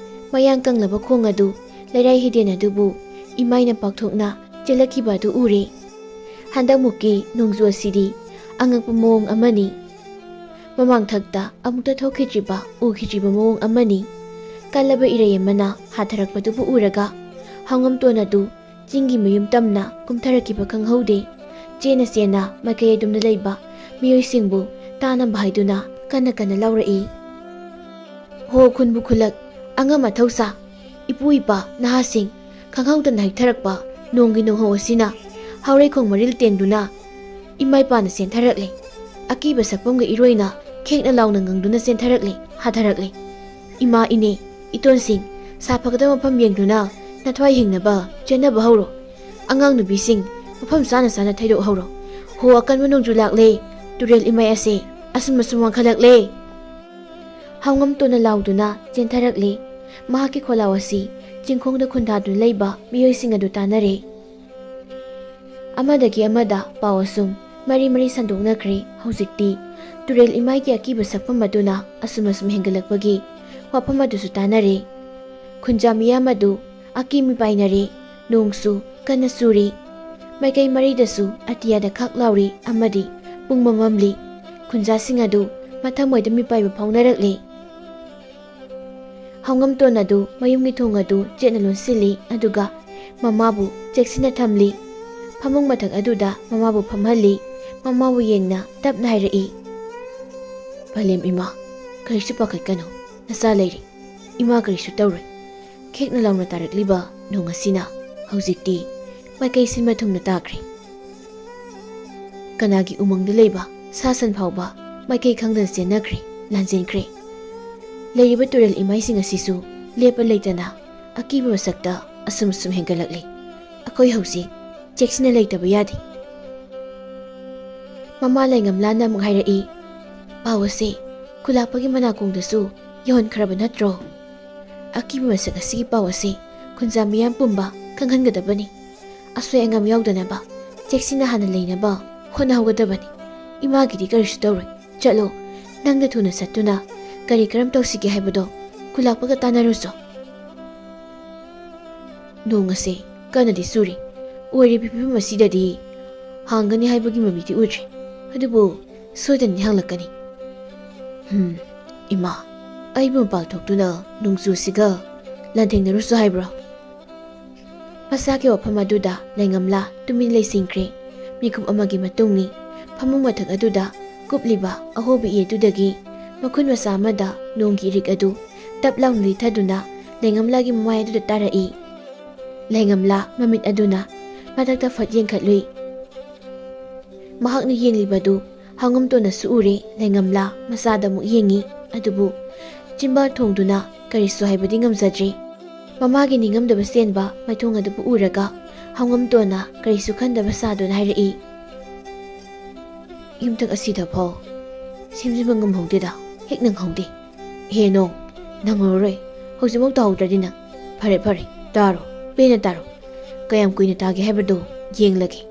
ꯃꯌꯥꯡ ꯀꯪꯂꯕ ꯈꯣꯡ ꯑꯗꯨ ꯂꯩꯔꯥꯏ ꯍꯤꯗꯦꯟ ꯑꯗꯨꯕꯨ ꯏꯃꯥꯏꯅ ꯄꯥꯛꯊꯣꯛꯅ ꯆꯦꯜꯂꯛꯈꯤꯕ ꯑꯗꯨ ꯎꯔꯦ꯫ ꯍꯟꯗꯛꯃꯨꯛꯀꯤ ꯅꯣꯡꯖꯨ ꯑꯁꯤꯗꯤ ꯑꯉꯛꯄ ꯃꯑꯣꯡ ꯑꯃꯅꯤ꯫ ꯃꯃꯥꯡꯊꯛꯇ ꯑꯃꯨꯛꯇ ꯊꯣꯛꯈꯤꯗ꯭ꯔꯤꯕ, ꯎꯈꯤꯗ꯭ꯔꯤꯕ ꯃꯑꯣꯡ ꯑꯃꯅꯤ꯫ ꯀꯜꯂꯕ ꯏꯔꯩ ꯑꯃꯅ ꯍꯥꯊꯔꯛꯄꯗꯨꯕꯨ ꯎꯔꯒ ꯍꯥꯎꯉꯝꯇꯣꯟ ꯑꯗꯨ ꯆꯤꯡꯒꯤ ꯃꯌꯨꯝ ꯇꯝꯅ ꯀꯨꯝꯊꯔꯛꯈꯤꯕ ꯈꯪꯍꯧꯗꯦ꯫ ꯆꯦꯟꯅ ꯆꯦꯟꯅ ꯃꯥꯏꯀꯩ ꯑꯗꯨꯝꯗ ꯂꯩꯕ ꯃꯤꯑꯣꯏꯁꯤꯡꯕꯨ ꯇꯥꯅꯕ ꯍꯥꯏꯗꯨꯅ ꯀꯟꯅ ꯀꯟꯅ ꯂꯥꯎꯔꯛꯏ꯫ ꯍꯣ ꯈꯨꯟꯕꯨ ꯈꯨꯜꯂꯛ, ꯑꯉꯝ ꯑꯊꯧꯁꯥ, ꯏꯄꯨ ꯏꯄꯥ, ꯅꯍꯥꯁꯤꯡ, ꯈꯪꯍꯧꯗꯅ ꯍꯦꯛꯊꯔꯛꯄ ꯅꯣꯡꯒꯤ ꯅꯣꯡꯍꯧ ꯑꯁꯤꯅ ꯍꯥꯎꯔꯩꯈꯣꯡ ꯃꯔꯤꯜ ꯇꯦꯡꯗꯨꯅ ꯏꯃꯥ ꯏꯄꯥꯅ ꯆꯦꯟꯊꯔꯛꯂꯦ꯫ ꯑꯀꯤꯕ ꯁꯛꯐꯝꯒ ꯏꯔꯣꯏꯅ ꯈꯦꯛꯅ ꯂꯥꯎꯅ ꯉꯪꯗꯨꯅ ꯆꯦꯟꯊꯔꯛꯂꯦ, ꯍꯥꯊꯔꯛꯂꯦ꯫ ꯏꯃꯥ, ꯏꯅꯦ, ꯏꯇꯣꯟꯁꯤꯡ, ꯁꯥ ꯐꯒꯗꯕ ꯃꯐꯝ ꯌꯦꯡꯗꯨꯅ ꯅꯊ꯭ꯋꯥꯏ ꯍꯤꯡꯅꯕ ꯆꯦꯟꯅꯕ ꯍꯧꯔꯣ꯫ ꯑꯉꯥꯡ ꯅꯨꯄꯤꯁꯤꯡ, ꯃꯐꯝ ꯆꯥꯅ ꯆꯥꯅ ꯊꯩꯗꯣꯛꯍꯧꯔꯣ꯫ ꯍꯣ, ꯑꯀꯟꯕ ꯅꯣꯡꯖꯨ ꯂꯥꯛꯂꯦ꯫ ꯇꯨꯔꯦꯜ ꯏꯃꯥꯏ ꯑꯁꯦ ꯑꯁꯨꯝ ꯑꯁꯨꯝ ꯋꯥꯡꯈꯠꯂꯛꯂꯦ꯫ ꯍꯥꯎꯉꯝꯇꯣꯟꯅ ꯂꯥꯎꯗꯨꯅ ꯆꯦꯟꯊꯔꯛꯂꯦ꯫ ꯃꯍꯥꯛꯀꯤ ꯈꯣꯜꯂꯥꯎ ꯑꯁꯤ ꯆꯤꯡꯈꯣꯡꯗ ꯈꯨꯟꯗꯥꯗꯨꯅ ꯂꯩꯕ ꯃꯤꯑꯣꯏꯁꯤꯡ ꯑꯗꯨ ꯇꯥꯅꯔꯦ꯫ ꯑꯃꯗꯒꯤ ꯑꯃꯗ ꯄꯥꯎ ꯑꯁꯨꯝ ꯃꯔꯤ ꯃꯔꯤ ꯁꯟꯗꯣꯛꯅꯈ꯭ꯔꯦ꯫ ꯍꯧꯖꯤꯛꯇꯤ ꯇꯨꯔꯦꯜ ꯏꯃꯥꯏꯒꯤ ꯑꯀꯤꯕ ꯁꯛꯐꯝ ꯑꯗꯨꯅ ꯑꯁꯨꯝ ꯑꯁꯨꯝ ꯍꯦꯟꯒꯠꯂꯛꯄꯒꯤ ꯋꯥꯐꯝ ꯑꯗꯨꯁꯨ ꯇꯥꯅꯔꯦ꯫ ꯈꯨꯟꯖꯥ ꯃꯤꯌꯥꯝ ꯑꯗꯨ ꯑꯀꯤ ꯃꯤꯄꯥꯏꯅꯔꯦ꯫ ꯅꯣꯡꯁꯨ ꯀꯟꯅ ꯆꯨꯔꯤ꯫ ꯃꯥꯏꯀꯩ ꯃꯔꯤꯗꯁꯨ ꯑꯇꯤꯌꯥꯗ ꯈꯥꯛ ꯂꯥꯎꯔꯤ ꯑꯃꯗꯤ ꯄꯨꯡꯃꯝ ꯃꯝꯂꯤ꯫ ꯈꯨꯟꯖꯥꯁꯤꯡ ꯑꯗꯨ ꯃꯊꯃꯣꯏꯗ ꯃꯤꯄꯥꯏꯕ ꯐꯥꯎꯅꯔꯛꯂꯤ꯫ ꯍꯥꯎꯉꯝꯇꯣꯟ ꯑꯗꯨ ꯃꯌꯨꯝꯒꯤ ꯊꯣꯡ ꯑꯗꯨ ꯆꯦꯠꯅ ꯂꯣꯟꯁꯤꯜꯂꯤ, ꯑꯗꯨꯒ ꯃꯃꯥꯕꯨ ꯆꯦꯛꯁꯤꯟꯅ ꯊꯝꯂꯤ꯫ ꯐꯃꯨꯡ ꯃꯊꯛ ꯑꯗꯨꯗ ꯃꯃꯥꯕꯨ ꯐꯝꯍꯜꯂꯤ꯫ ꯃꯃꯥꯕꯨ ꯌꯦꯡꯅ ꯇꯞꯅ ꯍꯥꯏꯔꯛꯏ, "ꯄꯂꯦꯝ ꯏꯃꯥ, ꯀꯔꯤꯁꯨ ꯄꯥꯈꯠꯀꯅꯨ, ꯅꯆꯥ ꯂꯩꯔꯤ꯫ ꯏꯃꯥ ꯀꯔꯤꯁꯨ ꯇꯧꯔꯣꯏ꯫ ꯈꯦꯛꯅ ꯂꯥꯎꯅ ꯇꯥꯔꯛꯂꯤꯕ ꯅꯣꯡ ꯑꯁꯤꯅ ꯍꯧꯖꯤꯛꯇꯤ ꯃꯥꯏꯀꯩ ꯁꯤꯟꯕ ꯊꯨꯡꯅ ꯇꯥꯈ꯭ꯔꯦ꯫ ꯀꯅꯥꯒꯤ ꯎꯃꯪꯗ ꯂꯩꯕ ꯁꯥ ꯁꯟ ꯐꯥꯎꯕ ꯃꯥꯏꯀꯩ ꯈꯪꯗꯅ ꯆꯦꯟꯅꯈ꯭ꯔꯦ, ꯂꯥꯟꯖꯦꯟꯈ꯭ꯔꯦ꯫ ꯂꯩꯔꯤꯕ ꯇꯨꯔꯦꯜ ꯏꯃꯥꯏꯁꯤꯡ ꯑꯁꯤꯁꯨ ꯂꯦꯞꯄ ꯂꯩꯇꯅ ꯑꯀꯤꯕ ꯃꯁꯛꯇ ꯑꯁꯨꯝ ꯑꯁꯨꯝ ꯍꯦꯟꯒꯠꯂꯛꯂꯤ꯫ ꯑꯩꯈꯣꯏ ꯍꯧꯖꯤꯛ ꯆꯦꯛꯁꯤꯟꯅ ꯂꯩꯇꯕ ꯌꯥꯗꯦ꯫" ꯃꯃꯥ ꯂꯩꯉꯝꯂꯥꯟꯅ ꯑꯃꯨꯛ ꯍꯥꯏꯔꯛꯏ, "ꯄꯥꯎ ꯑꯁꯤ ꯈꯨꯂꯥꯛꯄꯒꯤ ꯃꯅꯥꯀꯣꯡꯗꯁꯨ ꯌꯧꯍꯟꯈ꯭ꯔꯕ ꯅꯠꯇ꯭ꯔꯣ? ꯑꯀꯤꯕ ꯃꯁꯛ ꯑꯁꯤꯒꯤ ꯄꯥꯎ ꯑꯁꯤ ꯈꯨꯟꯖꯥ ꯃꯤꯌꯥꯝ ꯄꯨꯝꯕ ꯈꯪꯍꯟꯒꯗꯕꯅꯤ꯫ ꯑꯁꯣꯏ ꯑꯉꯥꯝ ꯌꯥꯎꯗꯅꯕ ꯆꯦꯛꯁꯤꯟꯅ ꯍꯥꯟꯅ ꯂꯩꯅꯕ ꯍꯣꯠꯅꯍꯧꯒꯗꯕꯅꯤ꯫ ꯏꯃꯥꯒꯤꯗꯤ ꯀꯔꯤꯁꯨ ꯇꯧꯔꯣꯏ꯫ ꯆꯠꯂꯣ, ꯅꯪꯅ ꯊꯨꯅ ꯆꯠꯇꯨꯅ ꯀꯔꯤ ꯀꯔꯝ ꯇꯧꯁꯤꯒꯦ ꯍꯥꯏꯕꯗꯣ ꯈꯨꯂꯥꯛꯄꯒ ꯇꯥꯟꯅꯔꯨꯆꯣ꯫" ꯅꯣꯡ ꯑꯁꯦ ꯀꯟꯅꯗꯤ ꯆꯨꯔꯤ꯫ ꯑꯣꯏꯔꯤꯕ ꯐꯤꯕꯝ ꯑꯁꯤꯗꯗꯤ ꯍꯥꯡꯒꯅꯤ ꯍꯥꯏꯕꯒꯤ ꯃꯃꯤꯗꯤ ꯎꯗ꯭ꯔꯤ꯫ ꯑꯗꯨꯕꯨ ꯁꯣꯏꯗꯅꯗꯤ ꯍꯥꯡꯂꯛꯀꯅꯤ꯫ ꯍꯝ, ꯏꯃꯥ, ꯑꯩꯕꯨ ꯃꯄꯥꯜ ꯊꯣꯛꯇꯨꯅ ꯅꯣꯡꯖꯨ ꯑꯁꯤꯒ ꯂꯥꯟꯊꯦꯡꯅꯔꯨꯆꯣ ꯍꯥꯏꯕ꯭ꯔꯣ? ꯃꯁꯥꯒꯤ ꯋꯥꯐꯝ ꯑꯗꯨꯗ ꯂꯩꯉꯝꯂꯥ ꯇꯨꯃꯤꯟ ꯂꯩꯁꯤꯟꯈ꯭ꯔꯦ꯫ ꯃꯤꯀꯨꯞ ꯑꯃꯒꯤ ꯃꯇꯨꯡꯅꯤ꯫ ꯐꯃꯨꯡ ꯃꯊꯛ ꯑꯗꯨꯗ ꯀꯨꯞꯂꯤꯕ ꯑꯍꯣꯕꯤ ꯏ ꯑꯗꯨꯗꯒꯤ ꯃꯈꯨꯟ ꯃꯆꯥ ꯑꯃꯗ ꯅꯣꯡꯒꯤ ꯏꯔꯤꯛ ꯑꯗꯨ ꯇꯞ ꯂꯥꯎꯅ ꯂꯤꯊꯗꯨꯅ ꯂꯩꯉꯝꯂꯥꯒꯤ ꯃꯃꯥꯏ ꯑꯗꯨꯗ ꯇꯥꯔꯛꯏ꯫ ꯂꯩꯉꯝꯂꯥ ꯃꯃꯤꯠ ꯑꯗꯨꯅ ꯃꯊꯛꯇ ꯐꯠ ꯌꯦꯡꯈꯠꯂꯨꯏ꯫ ꯃꯍꯥꯛꯅ ꯌꯦꯡꯂꯤꯕꯗꯨ ꯍꯥꯎꯉꯝꯇꯣꯟꯅꯁꯨ ꯎꯔꯦ꯫ ꯂꯩꯉꯝꯂꯥ ꯃꯆꯥꯗ ꯑꯃꯨꯛ ꯌꯦꯡꯉꯤ, ꯑꯗꯨꯕꯨ ꯆꯤꯟꯕꯥꯜ ꯊꯣꯡꯗꯨꯅ ꯀꯔꯤꯁꯨ ꯍꯥꯏꯕꯗꯤ ꯉꯝꯖꯗ꯭ꯔꯦ꯫ ꯃꯃꯥꯒꯤ ꯅꯤꯡꯉꯝꯗꯕ ꯆꯦꯟꯕ ꯃꯥꯏꯊꯣꯡ ꯑꯗꯨꯕꯨ ꯎꯔꯒ ꯍꯥꯎꯉꯝꯇꯣꯟꯅ ꯀꯔꯤꯁꯨ ꯈꯟꯗꯕ ꯁꯥꯗꯨꯅ ꯍꯥꯏꯔꯛꯏ, "ꯌꯨꯝꯊꯛ ꯑꯁꯤꯗ ꯐꯥꯎ ꯁꯦꯝꯖꯤꯟꯕ ꯉꯝꯍꯧꯗꯦꯗ, ꯍꯦꯛ ꯅꯪꯍꯧꯗꯦ꯫ ꯍꯦ ꯅꯣꯡ, ꯅꯪꯍꯧꯔꯔꯣꯏ꯫ ꯍꯧꯖꯤꯛꯃꯛ ꯇꯥꯍꯧꯗ꯭ꯔꯗꯤ ꯅꯪ꯫ ꯐꯔꯦ, ꯐꯔꯦ, ꯇꯥꯔꯣ, ꯄꯦꯟꯅ ꯇꯥꯔꯣ꯫ ꯀꯌꯥꯝ ꯀꯨꯏꯅ ꯇꯥꯒꯦ ꯍꯥꯏꯕꯗꯨ ꯌꯦꯡꯂꯒꯦ꯫"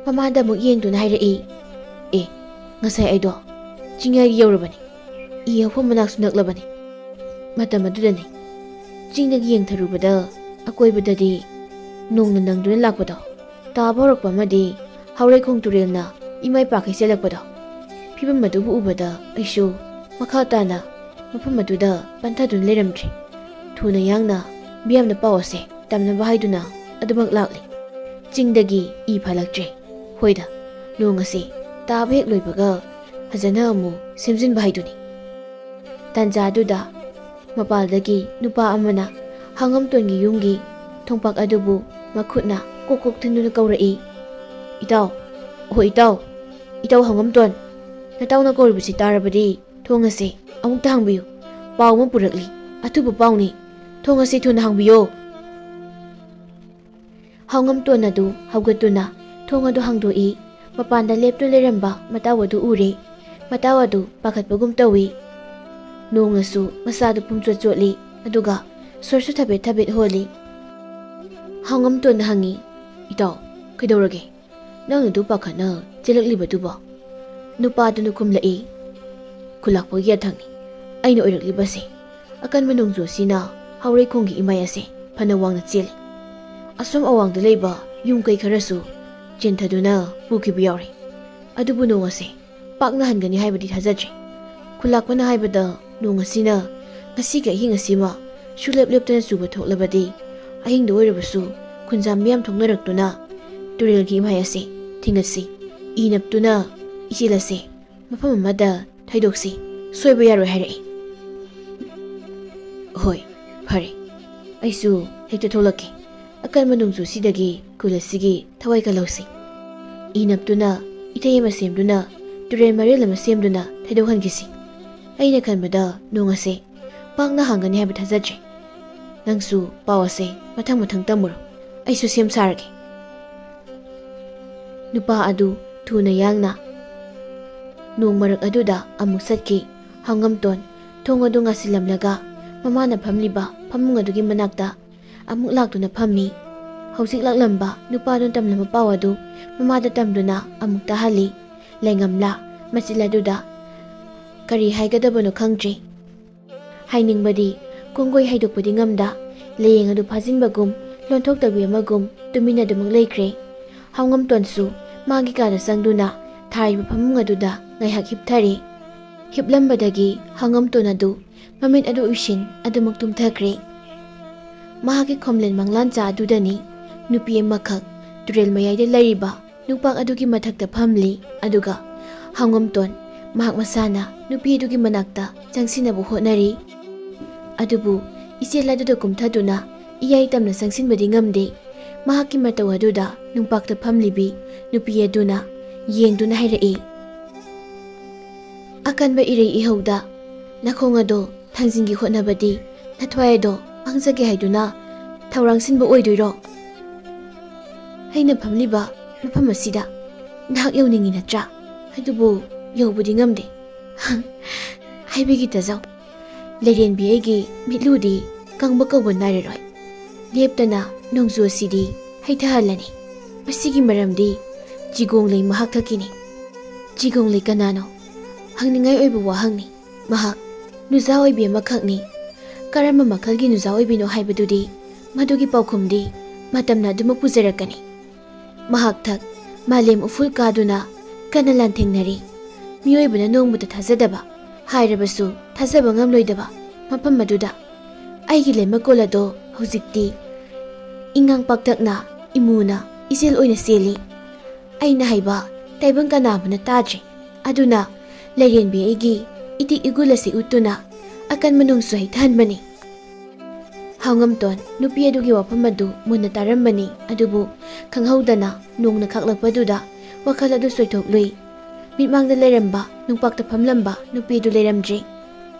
ꯃꯃꯥꯗ ꯑꯃꯨꯛ ꯌꯦꯡꯗꯨꯅ ꯍꯥꯏꯔꯛꯏ, "ꯑꯦ, ꯉꯁꯥꯏ ꯑꯩꯗꯣ ꯆꯤꯡꯌꯥꯏ ꯌꯧꯔꯕꯅꯤ꯫ ꯏ ꯍꯧꯐꯝ ꯃꯅꯥꯛꯁꯨ ꯅꯛꯂꯕꯅꯤ꯫ ꯃꯇꯝ ꯑꯗꯨꯗꯅꯤ ꯆꯤꯡꯗꯒꯤ ꯌꯦꯡꯊꯔꯨꯕꯗ ꯑꯀꯣꯏꯕꯗꯗꯤ ꯅꯣꯡꯅ ꯅꯪꯗꯨꯅ ꯂꯥꯛꯄꯗꯣ, ꯇꯥꯕ ꯍꯧꯔꯛꯄ ꯑꯃꯗꯤ ꯍꯥꯎꯔꯩꯈꯣꯡ ꯇꯨꯔꯦꯜꯅ ꯏꯃꯥꯏ ꯄꯥꯛꯈꯩ ꯆꯦꯜꯂꯛꯄꯗꯣ, ꯐꯤꯕꯝ ꯑꯗꯨꯕꯨ ꯎꯕꯗ ꯑꯩꯁꯨ ꯃꯈꯥ ꯇꯥꯅ ꯃꯐꯝ ꯑꯗꯨꯗ ꯄꯟꯊꯗꯨꯅ ꯂꯩꯔꯝꯗ꯭ꯔꯦ꯫ ꯊꯨꯅ ꯌꯥꯡꯅ ꯃꯤꯌꯥꯝꯅ ꯄꯥꯎ ꯑꯁꯦ ꯇꯝꯅꯕ ꯍꯥꯏꯗꯨꯅ ꯑꯗꯨꯃꯛ ꯂꯥꯛꯂꯤ꯫ ꯆꯤꯡꯗꯒꯤ ꯏ ꯐꯥꯂꯛꯇ꯭ꯔꯦ꯫ ꯍꯣꯏꯗ, ꯅꯣꯡ ꯑꯁꯤ ꯇꯥꯕ ꯍꯦꯛ ꯂꯣꯏꯕꯒ ꯐꯖꯅ ꯑꯃꯨꯛ ꯁꯦꯝꯖꯤꯟꯕ ꯍꯥꯏꯗꯨꯅꯤ꯫" ꯇꯥꯟꯖꯥꯗꯨꯗ ꯃꯄꯥꯜꯗꯒꯤ ꯅꯨꯄꯥ ꯑꯃꯅ ꯍꯥꯎꯉꯝꯇꯣꯟꯒꯤ ꯌꯨꯝꯒꯤ ꯊꯣꯡꯄꯥꯛ ꯑꯗꯨꯕꯨ ꯃꯈꯨꯠꯅ ꯀꯣꯛ ꯀꯣꯛ ꯊꯤꯟꯗꯨꯅ ꯀꯧꯔꯛꯏ, "ꯏꯇꯥꯎ, ꯑꯣ ꯏꯇꯥꯎ, ꯏꯇꯥꯎ ꯍꯥꯎꯉꯝꯇꯣꯟ, ꯅꯇꯥꯎꯅ ꯀꯧꯔꯤꯕꯁꯤ ꯇꯥꯔꯕꯗꯤ ꯊꯣꯡ ꯑꯁꯤ ꯑꯃꯨꯛꯇ ꯍꯥꯡꯕꯤꯌꯨ꯫ ꯄꯥꯎ ꯑꯃ ꯄꯨꯔꯛꯂꯤ, ꯑꯊꯨꯕ ꯄꯥꯎꯅꯤ꯫ ꯊꯣꯡ ꯑꯁꯤ ꯊꯨꯅ ꯍꯥꯡꯕꯤꯌꯣ꯫" ꯍꯥꯎꯉꯝꯇꯣꯟ ꯑꯗꯨ ꯍꯧꯒꯠꯇꯨꯅ ꯊꯣꯡ ꯑꯗꯨ ꯍꯥꯡꯗꯣꯛꯏ꯫ ꯃꯄꯥꯟꯗ ꯂꯦꯞꯇꯨꯅ ꯂꯩꯔꯝꯕ ꯃꯇꯥꯎ ꯑꯗꯨ ꯎꯔꯦ꯫ ꯃꯇꯥꯎ ꯑꯗꯨ ꯄꯥꯈꯠꯄꯒꯨꯝ ꯇꯧꯏ꯫ ꯅꯣꯡꯅꯁꯨ ꯃꯁꯥꯗꯨ ꯄꯨꯝꯆꯣꯠ ꯆꯣꯠꯂꯤ, ꯑꯗꯨꯒ ꯁꯣꯔꯁꯨ ꯊꯕꯦꯠ ꯊꯕꯦꯠ ꯍꯣꯜꯂꯤ꯫ ꯍꯥꯎꯉꯝꯇꯣꯟꯅ ꯍꯪꯉꯤ, "ꯏꯇꯥꯎ, ꯀꯩꯗꯧꯔꯒꯦ? ꯅꯪꯅ ꯑꯗꯨ ꯄꯥꯈꯠꯅ ꯆꯦꯜꯂꯛꯂꯤꯕꯗꯨꯕꯣ?" ꯅꯨꯄꯥꯗꯨꯅ ꯈꯨꯝꯂꯛꯏ, "ꯈꯨꯜꯂꯥꯛꯄꯒꯤ ꯌꯥꯊꯪꯅꯤ꯫ ꯑꯩꯅ ꯑꯣꯏꯔꯛꯂꯤꯕꯁꯦ ꯑꯀꯟꯕ ꯅꯣꯡꯖꯨ ꯑꯁꯤꯅ ꯍꯥꯎꯔꯩꯈꯣꯡꯒꯤ ꯏꯃꯥꯏ ꯑꯁꯦ ꯐꯅ ꯋꯥꯡꯅ ꯆꯦꯜꯂꯤ꯫ ꯑꯁꯣꯝ ꯑꯋꯥꯡꯗ ꯂꯩꯕ ꯌꯨꯝ ꯀꯩ ꯈꯔꯁꯨ ꯆꯦꯟꯊꯗꯨꯅ ꯄꯨꯈꯤꯕ ꯌꯥꯎꯔꯦ꯫ ꯑꯗꯨꯕꯨ ꯅꯣꯡ ꯑꯁꯦ ꯄꯥꯛꯅ ꯍꯟꯒꯅꯤ ꯍꯥꯏꯕꯗꯤ ꯊꯥꯖꯗ꯭ꯔꯦ꯫ ꯈꯨꯜꯂꯥꯛꯄꯅ ꯍꯥꯏꯕꯗ ꯅꯣꯡ ꯑꯁꯤꯅ ꯉꯁꯤꯒꯤ ꯑꯍꯤꯡ ꯑꯁꯤꯃ ꯁꯨꯂꯦꯞ ꯂꯦꯞꯇꯅ ꯆꯨꯕ ꯊꯣꯛꯂꯕꯗꯤ ꯑꯍꯤꯡꯗ ꯑꯣꯏꯔꯕꯁꯨ ꯈꯨꯟꯖꯥꯝꯕꯤ ꯌꯥꯝ ꯊꯣꯛꯅꯔꯛꯇꯨꯅ ꯇꯨꯔꯦꯜꯒꯤ ꯏꯃꯥꯏ ꯑꯁꯦ ꯊꯤꯡꯒꯠꯁꯤ꯫ ꯏ ꯅꯞꯇꯨꯅ ꯏꯆꯦꯜ ꯑꯁꯦ ꯃꯐꯝ ꯑꯃꯗ ꯊꯩꯗꯣꯛꯁꯤ꯫ ꯁꯣꯏꯕ ꯌꯥꯔꯣꯏ ꯍꯥꯏꯔꯛꯏ꯫ ꯍꯣꯏ, ꯐꯔꯦ꯫ ꯑꯩꯁꯨ ꯍꯦꯛꯇ ꯊꯣꯛꯂꯛꯀꯦ꯫ ꯑꯀꯟꯕ ꯅꯣꯡꯖꯨꯁꯤꯗꯒꯤ ꯈꯨꯜ ꯑꯁꯤꯒꯤ ꯊꯋꯥꯏ ꯀꯜꯍꯧꯁꯤ꯫ ꯏ ꯅꯞꯇꯨꯅ ꯏꯊꯩ ꯑꯃ ꯁꯦꯝꯗꯨꯅ ꯇꯨꯔꯦꯜ ꯃꯔꯦꯜ ꯑꯃ ꯁꯦꯝꯗꯨꯅ ꯊꯩꯗꯣꯛꯍꯟꯈꯤꯁꯤ꯫ ꯑꯩꯅ ꯈꯟꯕꯗ ꯅꯣꯡ ꯑꯁꯦ ꯄꯥꯛꯅ ꯍꯥꯡꯒꯅꯤ ꯍꯥꯏꯕ ꯊꯥꯖꯗ꯭ꯔꯦ꯫ ꯅꯪꯁꯨ ꯄꯥꯎ ꯑꯁꯦ ꯃꯊꯪ ꯃꯊꯪ ꯇꯝꯃꯨꯔꯣ꯫ ꯑꯩꯁꯨ ꯁꯦꯝ ꯁꯥꯔꯒꯦ꯫ ꯅꯨꯄꯥ ꯑꯗꯨ ꯊꯨꯅ ꯌꯥꯡꯅ ꯅꯣꯡ ꯃꯔꯛ ꯑꯗꯨꯗ ꯑꯃꯨꯛ ꯆꯠꯈꯤ꯫ ꯍꯥꯎꯉꯝꯇꯣꯟ ꯊꯣꯡ ꯑꯗꯨ ꯉꯥꯁꯤꯜꯂꯝꯂꯒ ꯃꯃꯥꯅ ꯐꯝꯂꯤꯕ ꯐꯃꯨꯡ ꯑꯗꯨꯒꯤ ꯃꯅꯥꯛꯇ ꯑꯃꯨꯛ ꯂꯥꯛꯇꯨꯅ ꯐꯝꯃꯤ꯫ ꯍꯧꯖꯤꯛ ꯂꯥꯛꯂꯝꯕ ꯅꯨꯄꯥꯗꯨꯅ ꯇꯝꯂꯝꯕ ꯄꯥꯎ ꯑꯗꯨ ꯃꯃꯥꯗ ꯇꯝꯗꯨꯅ ꯑꯃꯨꯛ ꯇꯥꯍꯜꯂꯤ꯫ ꯂꯩꯉꯝꯂꯥ ꯃꯆꯤꯜ ꯑꯗꯨꯗ ꯀꯔꯤ ꯍꯥꯏꯒꯗꯕꯅꯣ ꯈꯪꯗ꯭ꯔꯦ꯫ ꯍꯥꯏꯅꯤꯡꯕꯗꯤ ꯀꯣꯡꯒꯣꯏ ꯍꯥꯏꯗꯣꯛꯄꯗꯤ ꯉꯝꯗ, ꯂꯥꯌꯦꯡ ꯑꯗꯨ ꯐꯥꯖꯤꯟꯕꯒꯨꯝ, ꯂꯣꯟꯊꯣꯛꯇꯕꯤ ꯑꯃꯒꯨꯝ ꯇꯨꯃꯤꯟꯅ ꯑꯗꯨꯃꯛ ꯂꯩꯈ꯭ꯔꯦ꯫ ꯍꯥꯎꯉꯝꯇꯣꯟꯁꯨ ꯃꯥꯒꯤ ꯀꯥꯗ ꯆꯪꯗꯨꯅ ꯊꯥꯔꯤꯕ ꯐꯃꯨꯡ ꯑꯗꯨꯗ ꯉꯥꯏꯍꯥꯛ ꯍꯤꯞꯊꯔꯦ꯫ ꯍꯤꯞꯂꯝꯕꯗꯒꯤ ꯍꯥꯎꯉꯝꯇꯣꯟ ꯑꯗꯨ ꯃꯃꯤꯠ ꯑꯗꯨ ꯎꯏꯁꯤꯟ ꯑꯗꯨꯃꯛ ꯇꯨꯝꯊꯈ꯭ꯔꯦ꯫ ꯃꯍꯥꯛꯀꯤ ꯈꯣꯝꯂꯦꯟ ꯃꯪꯂꯥꯟꯆꯥ ꯑꯗꯨꯗꯅꯤ ꯅꯨꯄꯤ ꯑꯃꯈꯛ ꯇꯨꯔꯦꯜ ꯃꯌꯥꯏꯗ ꯂꯩꯔꯤꯕ ꯅꯨꯄꯥ ꯑꯗꯨꯒꯤ ꯃꯊꯛꯇ ꯐꯝꯂꯤ, ꯑꯗꯨꯒ ꯍꯥꯎꯉꯝꯇꯣꯟ ꯃꯍꯥꯛ ꯃꯁꯥꯅ ꯅꯨꯄꯤ ꯑꯗꯨꯒꯤ ꯃꯅꯥꯛꯇ ꯆꯪꯁꯤꯟꯅꯕ ꯍꯣꯠꯅꯔꯤ꯫ ꯑꯗꯨꯕꯨ ꯏꯆꯦꯜ ꯑꯗꯨꯗ ꯀꯨꯝꯊꯗꯨꯅ ꯏꯌꯥꯏ ꯇꯝꯅ ꯆꯪꯁꯤꯟꯕꯗꯤ ꯉꯝꯗꯦ꯫ ꯃꯍꯥꯛꯀꯤ ꯃꯇꯧ ꯑꯗꯨꯗ ꯅꯨꯡꯄꯥꯛꯇ ꯐꯝꯂꯤꯕꯤ ꯅꯨꯄꯤ ꯑꯗꯨꯅ ꯌꯦꯡꯗꯨꯅ ꯍꯥꯏꯔꯛꯏ, "ꯑꯀꯟꯕ ꯏꯔꯩ ꯏꯍꯧꯗ ꯅꯈꯣꯡ ꯑꯗꯣ ꯊꯥꯡꯖꯤꯟꯒꯦ ꯍꯣꯠꯅꯕꯗꯤ ꯅꯊ꯭ꯋꯥꯏ ꯑꯗꯣ ꯃꯥꯡꯖꯒꯦ ꯍꯥꯏꯗꯨꯅ ꯊꯧꯔꯥꯡ ꯁꯤꯟꯕ ꯑꯣꯏꯗꯣꯏꯔꯣ? ꯑꯩꯅ ꯐꯝꯂꯤꯕ ꯃꯐꯝ ꯑꯁꯤꯗ ꯅꯍꯥꯛ ꯌꯧꯅꯤꯡꯉꯤ ꯅꯠꯇ꯭ꯔꯥ? ꯑꯗꯨꯕꯨ ꯌꯧꯕꯗꯤ ꯉꯝꯗꯦ꯫" ꯍꯥꯏꯕꯤꯒꯦ ꯇꯥꯖꯧ꯫ ꯂꯩꯔꯦꯟꯕꯤ ꯑꯩꯒꯤ ꯃꯤꯠꯂꯨꯗꯤ ꯀꯪꯕ ꯀꯧꯕ ꯅꯥꯏꯔꯔꯣꯏ꯫ ꯂꯦꯞꯇꯅ ꯅꯣꯡꯖꯨ ꯑꯁꯤꯗꯤ ꯍꯩꯊꯍꯜꯂꯅꯤ꯫ ꯃꯁꯤꯒꯤ ꯃꯔꯝꯗꯤ ꯆꯤꯒꯣꯡꯂꯩ ꯃꯍꯥꯛ ꯊꯛꯀꯤꯅꯤ꯫ ꯆꯤꯒꯣꯡꯂꯩ ꯀꯅꯥꯅꯣ? ꯍꯪꯅꯤꯡꯉꯥꯏ ꯑꯣꯏꯕ ꯋꯥꯍꯪꯅꯤ꯫ ꯃꯍꯥꯛ ꯅꯨꯖꯥ ꯑꯣꯏꯕꯤ ꯑꯃꯈꯛꯅꯤ꯫ ꯀꯔꯝꯕ ꯃꯈꯜꯒꯤ ꯅꯨꯖꯥ ꯑꯣꯏꯕꯤꯅꯣ ꯍꯥꯏꯕꯗꯨꯗꯤ ꯃꯗꯨꯒꯤ ꯄꯥꯎꯈꯨꯝꯗꯤ ꯃꯇꯝꯅ ꯑꯗꯨꯃꯛ ꯄꯨꯖꯔꯛꯀꯅꯤ꯫ ꯃꯍꯥꯛ ꯊꯛ ꯃꯥꯂꯦꯝ ꯎꯐꯨꯜ ꯀꯥꯗꯨꯅ ꯀꯟꯅ ꯂꯥꯟꯊꯦꯡꯅꯔꯤ꯫ ꯃꯤꯑꯣꯏꯕꯅ ꯅꯣꯡꯃꯇ ꯊꯥꯖꯗꯕ, ꯍꯥꯏꯔꯕꯁꯨ ꯊꯥꯖꯕ ꯉꯝꯂꯣꯏꯗꯕ ꯃꯐꯝ ꯑꯗꯨꯗ ꯑꯩꯒꯤ ꯂꯩꯃꯀꯣꯜ ꯑꯗꯣ ꯍꯧꯖꯤꯛꯇꯤ ꯏꯉꯥꯡ ꯄꯥꯛꯇꯛꯅ ꯏꯃꯨꯅ ꯏꯆꯦꯜ ꯑꯣꯏꯅ ꯆꯦꯜꯂꯤ꯫ ꯑꯩꯅ ꯍꯥꯏꯕ ꯇꯥꯏꯕꯪ ꯀꯅꯥ ꯑꯃꯅ ꯇꯥꯗ꯭ꯔꯦ꯫ ꯑꯗꯨꯅ ꯂꯥꯏꯔꯦꯟꯕꯤ ꯑꯩꯒꯤ ꯏꯇꯤꯛ ꯏꯒꯨꯜ ꯑꯁꯤ ꯎꯠꯇꯨꯅ ꯑꯀꯟꯕ ꯅꯣꯡꯁꯨ ꯍꯩꯊꯍꯟꯕꯅꯤ꯫ ꯍꯥꯎꯉꯝꯇꯣꯟ ꯅꯨꯄꯤ ꯑꯗꯨꯒꯤ ꯋꯥꯐꯝ ꯑꯗꯨ ꯃꯨꯟꯅ ꯇꯥꯔꯝꯕꯅꯤ, ꯑꯗꯨꯕꯨ ꯈꯪꯍꯧꯗꯅ ꯅꯣꯡꯅ ꯈꯥꯛꯂꯛꯄꯗꯨꯗ ꯋꯥꯈꯜ ꯑꯗꯨ ꯆꯣꯏꯊꯣꯛꯂꯨꯏ꯫ ꯃꯤꯠꯃꯥꯡꯗ ꯂꯩꯔꯝꯕ ꯅꯨꯡꯄꯥꯛꯇ ꯐꯝꯂꯝꯕ ꯅꯨꯄꯤ ꯑꯗꯨ ꯂꯩꯔꯝꯗ꯭ꯔꯦ꯫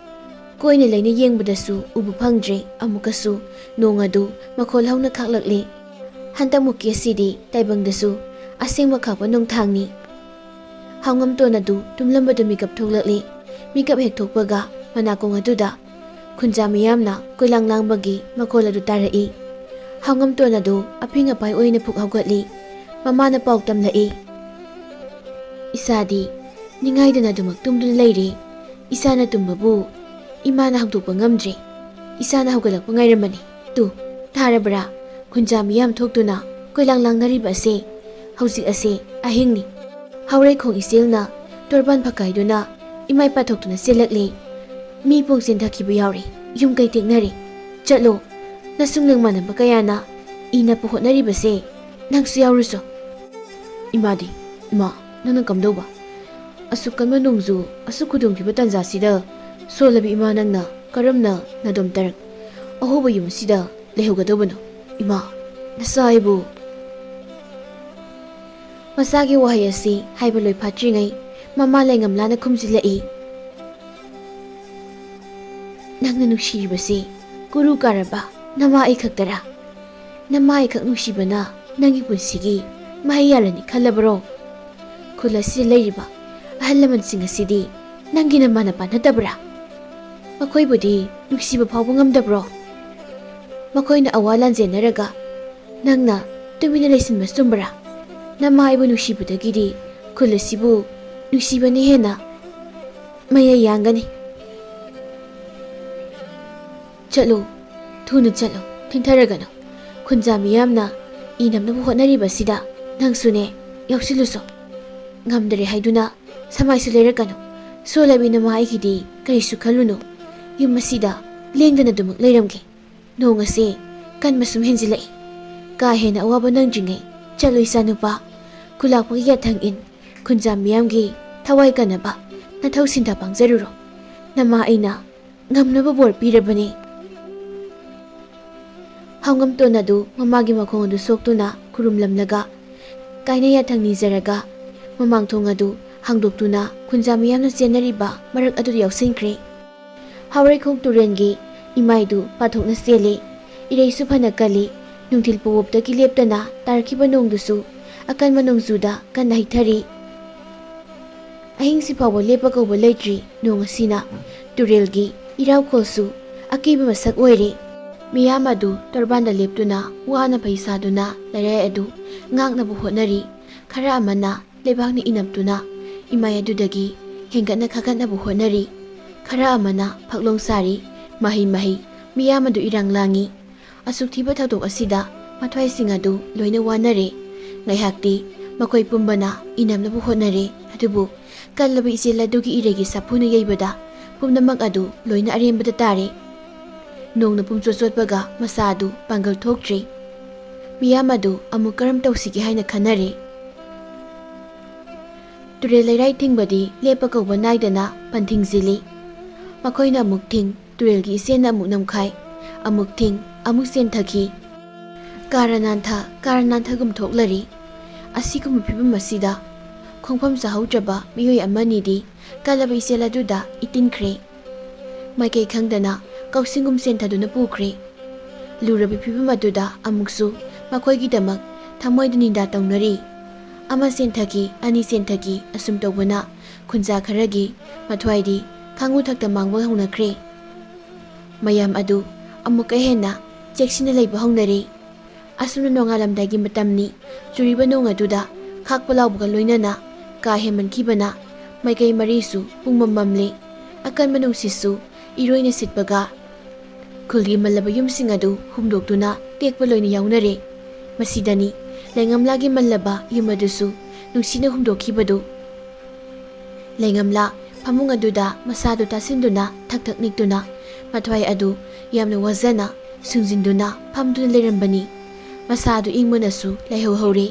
ꯀꯣꯏꯅ ꯂꯩꯅ ꯌꯦꯡꯕꯗꯁꯨ ꯎꯕ ꯐꯪꯗ꯭ꯔꯦ꯫ ꯑꯃꯨꯛꯀꯁꯨ ꯅꯣꯡ ꯑꯗꯨ ꯃꯈꯣꯜ ꯍꯧꯅ ꯈꯥꯛꯂꯛꯂꯦ꯫ ꯍꯟꯗꯛꯃꯨꯛꯀꯤ ꯑꯁꯤꯗꯤ ꯇꯥꯏꯕꯪꯗꯁꯨ ꯑꯁꯦꯡꯕ ꯈꯥꯛꯄ ꯅꯣꯡꯊꯥꯡꯅꯤ꯫ ꯍꯥꯎꯉꯝꯇꯣꯟ ꯑꯗꯨ ꯇꯨꯝꯂꯝꯕꯗꯨ ꯃꯤꯀꯞ ꯊꯣꯛꯂꯛꯂꯦ꯫ ꯃꯤꯀꯞ ꯍꯦꯛ ꯊꯣꯛꯄꯒ ꯃꯅꯥꯀꯣꯡ ꯑꯗꯨꯗ ꯈꯨꯟꯖꯥ ꯃꯤꯌꯥꯝꯅ ꯀꯣꯏꯂꯥꯡ ꯂꯥꯡꯕꯒꯤ ꯃꯈꯣꯜ ꯑꯗꯨ ꯇꯥꯔꯛꯏ꯫ ꯍꯥꯎꯉꯝꯇꯣꯟ ꯑꯗꯨ ꯑꯄꯤꯡ ꯑꯄꯥꯏ ꯑꯣꯏꯅ ꯐꯨꯛ ꯍꯧꯒꯠꯂꯤ꯫ ꯃꯃꯥꯅ ꯄꯥꯎ ꯇꯝꯂꯛꯏ꯫ ꯏꯆꯥꯗꯤ ꯅꯤꯡꯉꯥꯏꯗꯅ ꯑꯗꯨꯃꯛ ꯇꯨꯝꯗꯨꯅ ꯂꯩꯔꯦ꯫ ꯏꯆꯥꯅ ꯇꯨꯝꯕꯕꯨ ꯏꯃꯥꯅ ꯍꯧꯗꯣꯛꯄ ꯉꯝꯗ꯭ꯔꯦ꯫ ꯏꯆꯥꯅ ꯍꯧꯒꯠꯂꯛꯄ ꯉꯥꯏꯔꯝꯕꯅꯤ꯫ ꯇꯨ, ꯇꯥꯔꯕ꯭ꯔꯥ? ꯈꯨꯟꯖꯥ ꯃꯤꯌꯥꯝ ꯊꯣꯛꯇꯨꯅ ꯀꯣꯏꯂꯥꯡ ꯂꯥꯡꯅꯔꯤꯕ ꯑꯁꯦ꯫ ꯍꯧꯖꯤꯛ ꯑꯁꯦ ꯑꯍꯤꯡꯅꯤ꯫ ꯍꯥꯎꯔꯩꯈꯣꯡ ꯏꯆꯦꯜꯅ ꯇꯣꯔꯕꯥꯟ ꯐꯛꯀꯥꯏꯗꯨꯅ ꯏꯃꯥ ꯏꯄꯥ ꯊꯣꯛꯇꯨꯅ ꯆꯦꯜꯂꯛꯂꯦ꯫ ꯃꯤ ꯄꯨꯡ ꯆꯦꯟꯊꯈꯤꯕ ꯌꯥꯎꯔꯦ꯫ ꯌꯨꯝ ꯀꯩ ꯇꯦꯛꯅꯔꯦ꯫ ꯆꯠꯂꯣ꯫ ꯅꯁꯨꯡ ꯅꯪꯃꯥꯟꯅꯕ ꯀꯌꯥꯅ ꯏꯅꯕ ꯍꯣꯠꯅꯔꯤꯕꯁꯦ ꯅꯪꯁꯨ ꯌꯥꯎꯔꯨꯆꯣ꯫ ꯏꯃꯥꯗꯤ, ꯏꯃꯥ, ꯅꯪꯅ ꯀꯝꯗꯧꯕ? ꯑꯁꯨꯛ ꯀꯟꯕ ꯅꯣꯡꯖꯨ, ꯑꯁꯨꯛ ꯈꯨꯗꯣꯡꯊꯤꯕ ꯇꯥꯟꯖꯥꯁꯤꯗ ꯁꯣꯜꯂꯕꯤ ꯏꯃꯥ ꯅꯪꯅ ꯀꯔꯝꯅ ꯅꯥꯗꯣꯝ ꯇꯔꯛ ꯑꯍꯣꯕ ꯌꯨꯝ ꯑꯁꯤꯗ ꯂꯩꯍꯧꯒꯗꯧꯕꯅꯣ? ꯏꯃꯥ, ꯅꯆꯥ ꯑꯩꯕꯨ꯫ ꯃꯆꯥꯒꯤ ꯋꯥꯍꯩ ꯑꯁꯤ ꯍꯥꯏꯕ ꯂꯣꯏ ꯐꯥꯠꯇ꯭ꯔꯤꯉꯩ ꯃꯃꯥ ꯂꯩꯉꯝꯂꯥꯅ ꯈꯨꯝꯖꯤꯜꯂꯛꯏ꯫ ꯅꯪꯅ ꯅꯨꯡꯁꯤꯔꯤꯕꯁꯤ ꯀꯨꯔꯨ ꯀꯥꯔꯕ ꯅꯃꯥ ꯑꯩ ꯈꯛꯇꯔꯥ? ꯅꯃꯥ ꯑꯩ ꯈꯛ ꯅꯨꯡꯁꯤꯕꯅ ꯅꯪꯒꯤ ꯄꯨꯟꯁꯤꯒꯤ ꯃꯍꯩ ꯌꯥꯜꯂꯅꯤ ꯈꯜꯂꯕꯔꯣ? ꯈꯨꯜ ꯑꯁꯤꯗ ꯂꯩꯔꯤꯕ ꯑꯍꯜ ꯂꯃꯟꯁꯤꯡ ꯑꯁꯤꯗꯤ ꯅꯪꯒꯤ ꯅꯃꯥ ꯅꯄꯥ ꯅꯠꯇꯕ꯭ꯔꯥ? ꯃꯈꯣꯏꯕꯨꯗꯤ ꯅꯨꯡꯁꯤꯕ ꯐꯥꯎꯕ ꯉꯝꯗꯕ꯭ꯔꯣ? ꯃꯈꯣꯏꯅ ꯑꯋꯥ ꯂꯥꯟꯖꯦꯟꯅꯔꯒ ꯅꯪꯅ ꯇꯨꯃꯤꯟꯅ ꯂꯩꯁꯤꯟꯕ ꯆꯨꯝꯕ꯭ꯔꯥ? ꯅꯃꯥ ꯑꯩꯕꯨ ꯅꯨꯡꯁꯤꯕꯗꯒꯤꯗꯤ ꯈꯨꯜ ꯑꯁꯤꯕꯨ ꯅꯨꯡꯁꯤꯕꯅ ꯍꯦꯟꯅ ꯃꯌꯥꯏ ꯌꯥꯡꯒꯅꯤ꯫ ꯆꯠꯂꯨ, ꯊꯨꯅ ꯆꯠꯂꯨ, ꯊꯦꯡꯊꯔꯒꯅꯨ꯫ ꯈꯨꯟꯖꯥ ꯃꯤꯌꯥꯝꯅ ꯏꯅꯕꯅꯕ ꯍꯣꯠꯅꯔꯤꯕꯁꯤꯗ ꯅꯪꯁꯨꯅꯦ, ꯌꯥꯎꯁꯤꯜꯂꯨꯁꯣ꯫ ꯉꯝꯗꯔꯦ ꯍꯥꯏꯗꯨꯅ ꯁꯃꯥꯏꯁꯨ ꯂꯩꯔꯛꯀꯅꯨ꯫ ꯁꯣꯜꯂꯕꯤ ꯅꯃꯥ ꯑꯩꯒꯤꯗꯤ ꯀꯔꯤꯁꯨ ꯈꯜꯂꯨꯅꯨ꯫ ꯌꯨꯝ ꯑꯁꯤꯗ ꯂꯦꯡꯗꯅ ꯑꯗꯨꯃꯛ ꯂꯩꯔꯝꯒꯦ꯫ ꯅꯣꯡ ꯑꯁꯦ ꯀꯟꯕ ꯁꯨꯝ ꯍꯦꯟꯖꯤꯜꯂꯛꯏ꯫ ꯀꯥ ꯍꯦꯟꯅ ꯑꯋꯥꯕ ꯅꯪꯗ꯭ꯔꯤꯉꯩ ꯆꯠꯂꯨ ꯏꯆꯥꯅꯨꯄꯥ꯫ ꯈꯨꯂꯥꯛꯄꯒꯤ ꯌꯥꯊꯪ ꯏꯟ, ꯈꯨꯟꯖꯥ ꯃꯤꯌꯥꯝꯒꯤ ꯊꯋꯥꯏ ꯀꯟꯅꯕ ꯅꯊꯧ ꯁꯤꯟꯊꯥ ꯄꯥꯡꯖꯔꯨꯔꯣ꯫ ꯅꯃꯥ ꯑꯩꯅ ꯉꯝꯅꯕ ꯕꯣꯔ ꯄꯤꯔꯕꯅꯤ꯫ ꯍꯥꯎꯉꯝꯇꯣꯟ ꯑꯗꯨ ꯃꯃꯥꯒꯤ ꯃꯈꯣꯡ ꯑꯗꯨ ꯁꯣꯛꯇꯨꯅ ꯈꯨꯔꯨꯝꯂꯝꯂꯒ ꯀꯥꯏꯅ ꯌꯥꯊꯪ ꯅꯤꯖꯔꯒ ꯃꯃꯥꯡ ꯊꯣꯡ ꯑꯗꯨ ꯍꯥꯡꯗꯣꯛꯇꯨꯅ ꯈꯨꯟꯖꯥ ꯃꯤꯌꯥꯝꯅ ꯆꯦꯟꯅꯔꯤꯕ ꯃꯔꯛ ꯑꯗꯨꯗ ꯌꯥꯎꯁꯤꯟꯈ꯭ꯔꯦ꯫ ꯍꯥꯎꯔꯩꯈꯣꯡ ꯇꯨꯔꯦꯜꯒꯤ ꯏꯃꯥꯏꯗꯨ ꯄꯥꯊꯣꯛꯅ ꯆꯦꯜꯂꯤ꯫ ꯏꯔꯩꯁꯨ ꯐꯅ ꯀꯜꯂꯤ꯫ ꯅꯨꯡꯊꯤꯜ ꯄꯨꯋꯣꯞꯇꯒꯤ ꯂꯦꯞꯇꯅ ꯇꯥꯔꯛꯈꯤꯕ ꯅꯣꯡꯗꯨꯁꯨ ꯑꯀꯟꯕ ꯅꯣꯡꯖꯨꯗ ꯀꯟꯅ ꯍꯩꯊꯔꯤ꯫ ꯑꯍꯤꯡꯁꯤ ꯐꯥꯎꯕ ꯂꯦꯞꯄ ꯀꯧꯕ ꯂꯩꯇ꯭ꯔꯤ꯫ ꯅꯣꯡ ꯑꯁꯤꯅ ꯇꯨꯔꯦꯜꯒꯤ ꯏꯔꯥꯎꯈꯣꯜꯁꯨ ꯑꯀꯤꯕ ꯃꯁꯛ ꯑꯣꯏꯔꯦ꯫ ꯃꯤꯌꯥꯝ ꯑꯗꯨ ꯇꯣꯔꯕꯥꯟꯗ ꯂꯦꯞꯇꯨꯅ ꯋꯥꯅ ꯐꯩ ꯁꯥꯗꯨꯅ ꯂꯩꯔꯥꯏ ꯑꯗꯨ ꯉꯥꯛꯅꯕ ꯍꯣꯠꯅꯔꯤ꯫ ꯈꯔ ꯑꯃꯅ ꯂꯩꯕꯥꯛꯅ ꯏꯅꯞꯇꯨꯅ ꯏꯃꯥꯏ ꯑꯗꯨꯗꯒꯤ ꯍꯦꯟꯒꯠꯅ ꯈꯥꯒꯠꯅꯕ ꯍꯣꯠꯅꯔꯤ꯫ ꯈꯔ ꯑꯃꯅ ꯐꯛꯂꯣꯡ ꯁꯥꯔꯤ꯫ ꯃꯍꯩ ꯃꯍꯩ ꯃꯤꯌꯥꯝ ꯑꯗꯨ ꯏꯔꯥꯡ ꯂꯥꯡꯉꯤ꯫ ꯑꯁꯨꯛ ꯊꯤꯕ ꯊꯧꯗꯣꯛ ꯑꯁꯤꯗ ꯃꯊ꯭ꯋꯥꯏꯁꯤꯡ ꯑꯗꯨ ꯂꯣꯏꯅ ꯋꯥꯅꯔꯦ꯫ ꯉꯥꯏꯍꯥꯛꯇꯤ ꯃꯈꯣꯏ ꯄꯨꯝꯕꯅ ꯏꯅꯞꯅꯕ ꯍꯣꯠꯅꯔꯦ꯫ ꯑꯗꯨꯕꯨ ꯀꯜꯂꯕ ꯏꯆꯦꯜ ꯑꯗꯨꯒꯤ ꯏꯔꯩꯒꯤ ꯁꯥꯐꯨꯅ ꯌꯩꯕꯗ ꯄꯨꯝꯅꯃꯛ ꯑꯗꯨ ꯂꯣꯏꯅ ꯑꯔꯦꯝꯕꯗ ꯇꯥꯔꯦ꯫ ꯅꯣꯡꯅ ꯄꯨꯝꯆꯣꯠ ꯆꯣꯠꯄꯒ ꯃꯁꯥ ꯑꯗꯨ ꯄꯥꯡꯒꯜ ꯊꯣꯛꯇ꯭ꯔꯦ꯫ ꯃꯤꯌꯥꯝ ꯑꯗꯨ ꯑꯃꯨꯛ ꯀꯔꯝ ꯇꯧꯁꯤꯒꯦ ꯍꯥꯏꯅ ꯈꯟꯅꯔꯦ꯫ ꯇꯨꯔꯦꯜ ꯂꯩꯔꯥꯏ ꯊꯤꯡꯕꯗꯤ ꯂꯦꯞꯄ ꯀꯧꯕ ꯅꯥꯏꯗꯅ ꯄꯟꯊꯤꯡꯖꯤꯜꯂꯤ꯫ ꯃꯈꯣꯏꯅ ꯑꯃꯨꯛ ꯊꯤꯡ, ꯇꯨꯔꯦꯜꯒꯤ ꯏꯆꯦꯜꯅ ꯑꯃꯨꯛ ꯅꯝꯈꯥꯏ, ꯑꯃꯨꯛ ꯊꯤꯡ, ꯑꯃꯨꯛ ꯆꯦꯟꯊꯈꯤ꯫ Car ꯅꯥꯟꯊ, car ꯅꯥꯟꯊꯒꯨꯝ ꯊꯣꯛꯂꯔꯤ꯫ ꯑꯁꯤꯒꯨꯝꯕ ꯐꯤꯕꯝ ꯑꯁꯤꯗ ꯈꯣꯡꯐꯝ ꯆꯥꯍꯧꯗ꯭ꯔꯕ ꯃꯤꯑꯣꯏ ꯑꯃꯅꯤꯗꯤ ꯀꯜꯂꯕ ꯏꯆꯦꯜ ꯑꯗꯨꯗ ꯏꯇꯤꯟꯈ꯭ꯔꯦ꯫ ꯃꯥꯏꯀꯩ ꯈꯪꯗꯅ ꯀꯧꯁꯤꯡꯒꯨꯝ ꯆꯦꯟꯊꯗꯨꯅ ꯄꯨꯈ꯭ꯔꯦ꯫ ꯂꯨꯔꯕ ꯐꯤꯕꯝ ꯑꯗꯨꯗ ꯑꯃꯨꯛꯁꯨ ꯃꯈꯣꯏꯒꯤꯗꯃꯛ ꯊꯃꯣꯏꯗ ꯅꯤꯟꯗꯥ ꯇꯧꯅꯔꯤ꯫ ꯑꯃ ꯆꯦꯟꯊꯈꯤ, ꯑꯅꯤ ꯆꯦꯟꯊꯈꯤ, ꯑꯁꯨꯝ ꯇꯧꯕꯅ ꯈꯨꯟꯖꯥ ꯈꯔꯒꯤ ꯃꯊ꯭ꯋꯥꯏꯗꯤ ꯈꯥꯡꯉꯨ ꯊꯛꯇ ꯃꯥꯡꯕ ꯍꯧꯅꯈ꯭ꯔꯦ꯫ ꯃꯌꯥꯝ ꯑꯗꯨ ꯑꯃꯨꯛꯀ ꯍꯦꯟꯅ ꯆꯦꯛꯁꯤꯟꯅ ꯂꯩꯕ ꯍꯧꯅꯔꯦ꯫ ꯑꯁꯨꯝꯅ ꯅꯣꯡꯉꯥꯜꯂꯝꯗꯥꯏꯒꯤ ꯃꯇꯝꯅꯤ꯫ ꯆꯨꯔꯤꯕ ꯅꯣꯡ ꯑꯗꯨꯗ ꯈꯥꯛꯄ ꯂꯥꯎꯕꯒ ꯂꯣꯏꯅꯅ ꯀꯥ ꯍꯦꯟꯃꯟꯈꯤꯕꯅ ꯃꯥꯏꯀꯩ ꯃꯔꯤꯁꯨ ꯄꯨꯡꯃꯝ ꯃꯝꯂꯦ꯫ ꯑꯀꯟꯕ ꯅꯨꯡꯁꯤꯠꯁꯨ ꯏꯔꯣꯏꯅ ꯁꯤꯠꯄꯒ ꯈꯨꯜꯒꯤ ꯃꯜꯂꯕ ꯌꯨꯝꯁꯤꯡ ꯑꯗꯨ ꯍꯨꯝꯗꯣꯛꯇꯨꯅ ꯇꯦꯛꯄ ꯂꯣꯏꯅ ꯌꯥꯎꯅꯔꯦ꯫ ꯃꯁꯤꯗꯅꯤ ꯂꯩꯉꯝꯂꯥꯒꯤ ꯃꯜꯂꯕ ꯌꯨꯝ ꯑꯗꯨꯁꯨ ꯅꯨꯡꯁꯤꯠꯅ ꯍꯨꯝꯗꯣꯛꯈꯤꯕꯗꯨ꯫ ꯂꯩꯉꯝꯂꯥ ꯐꯃꯨꯡ ꯑꯗꯨꯗ ꯃꯁꯥꯗꯨ ꯇꯥꯁꯤꯟꯗꯨꯅ ꯊꯛ ꯊꯛ ꯅꯤꯛꯇꯨꯅ ꯃꯊ꯭ꯋꯥꯏ ꯑꯗꯨ ꯌꯥꯝꯅ ꯋꯥꯖꯅ ꯁꯨꯡꯖꯤꯟꯗꯨꯅ ꯐꯝꯗꯨꯅ ꯂꯩꯔꯝꯕꯅꯤ꯫ ꯃꯁꯥꯗꯨ ꯏꯪꯕꯅꯁꯨ ꯂꯩꯍꯧꯍꯧꯔꯦ꯫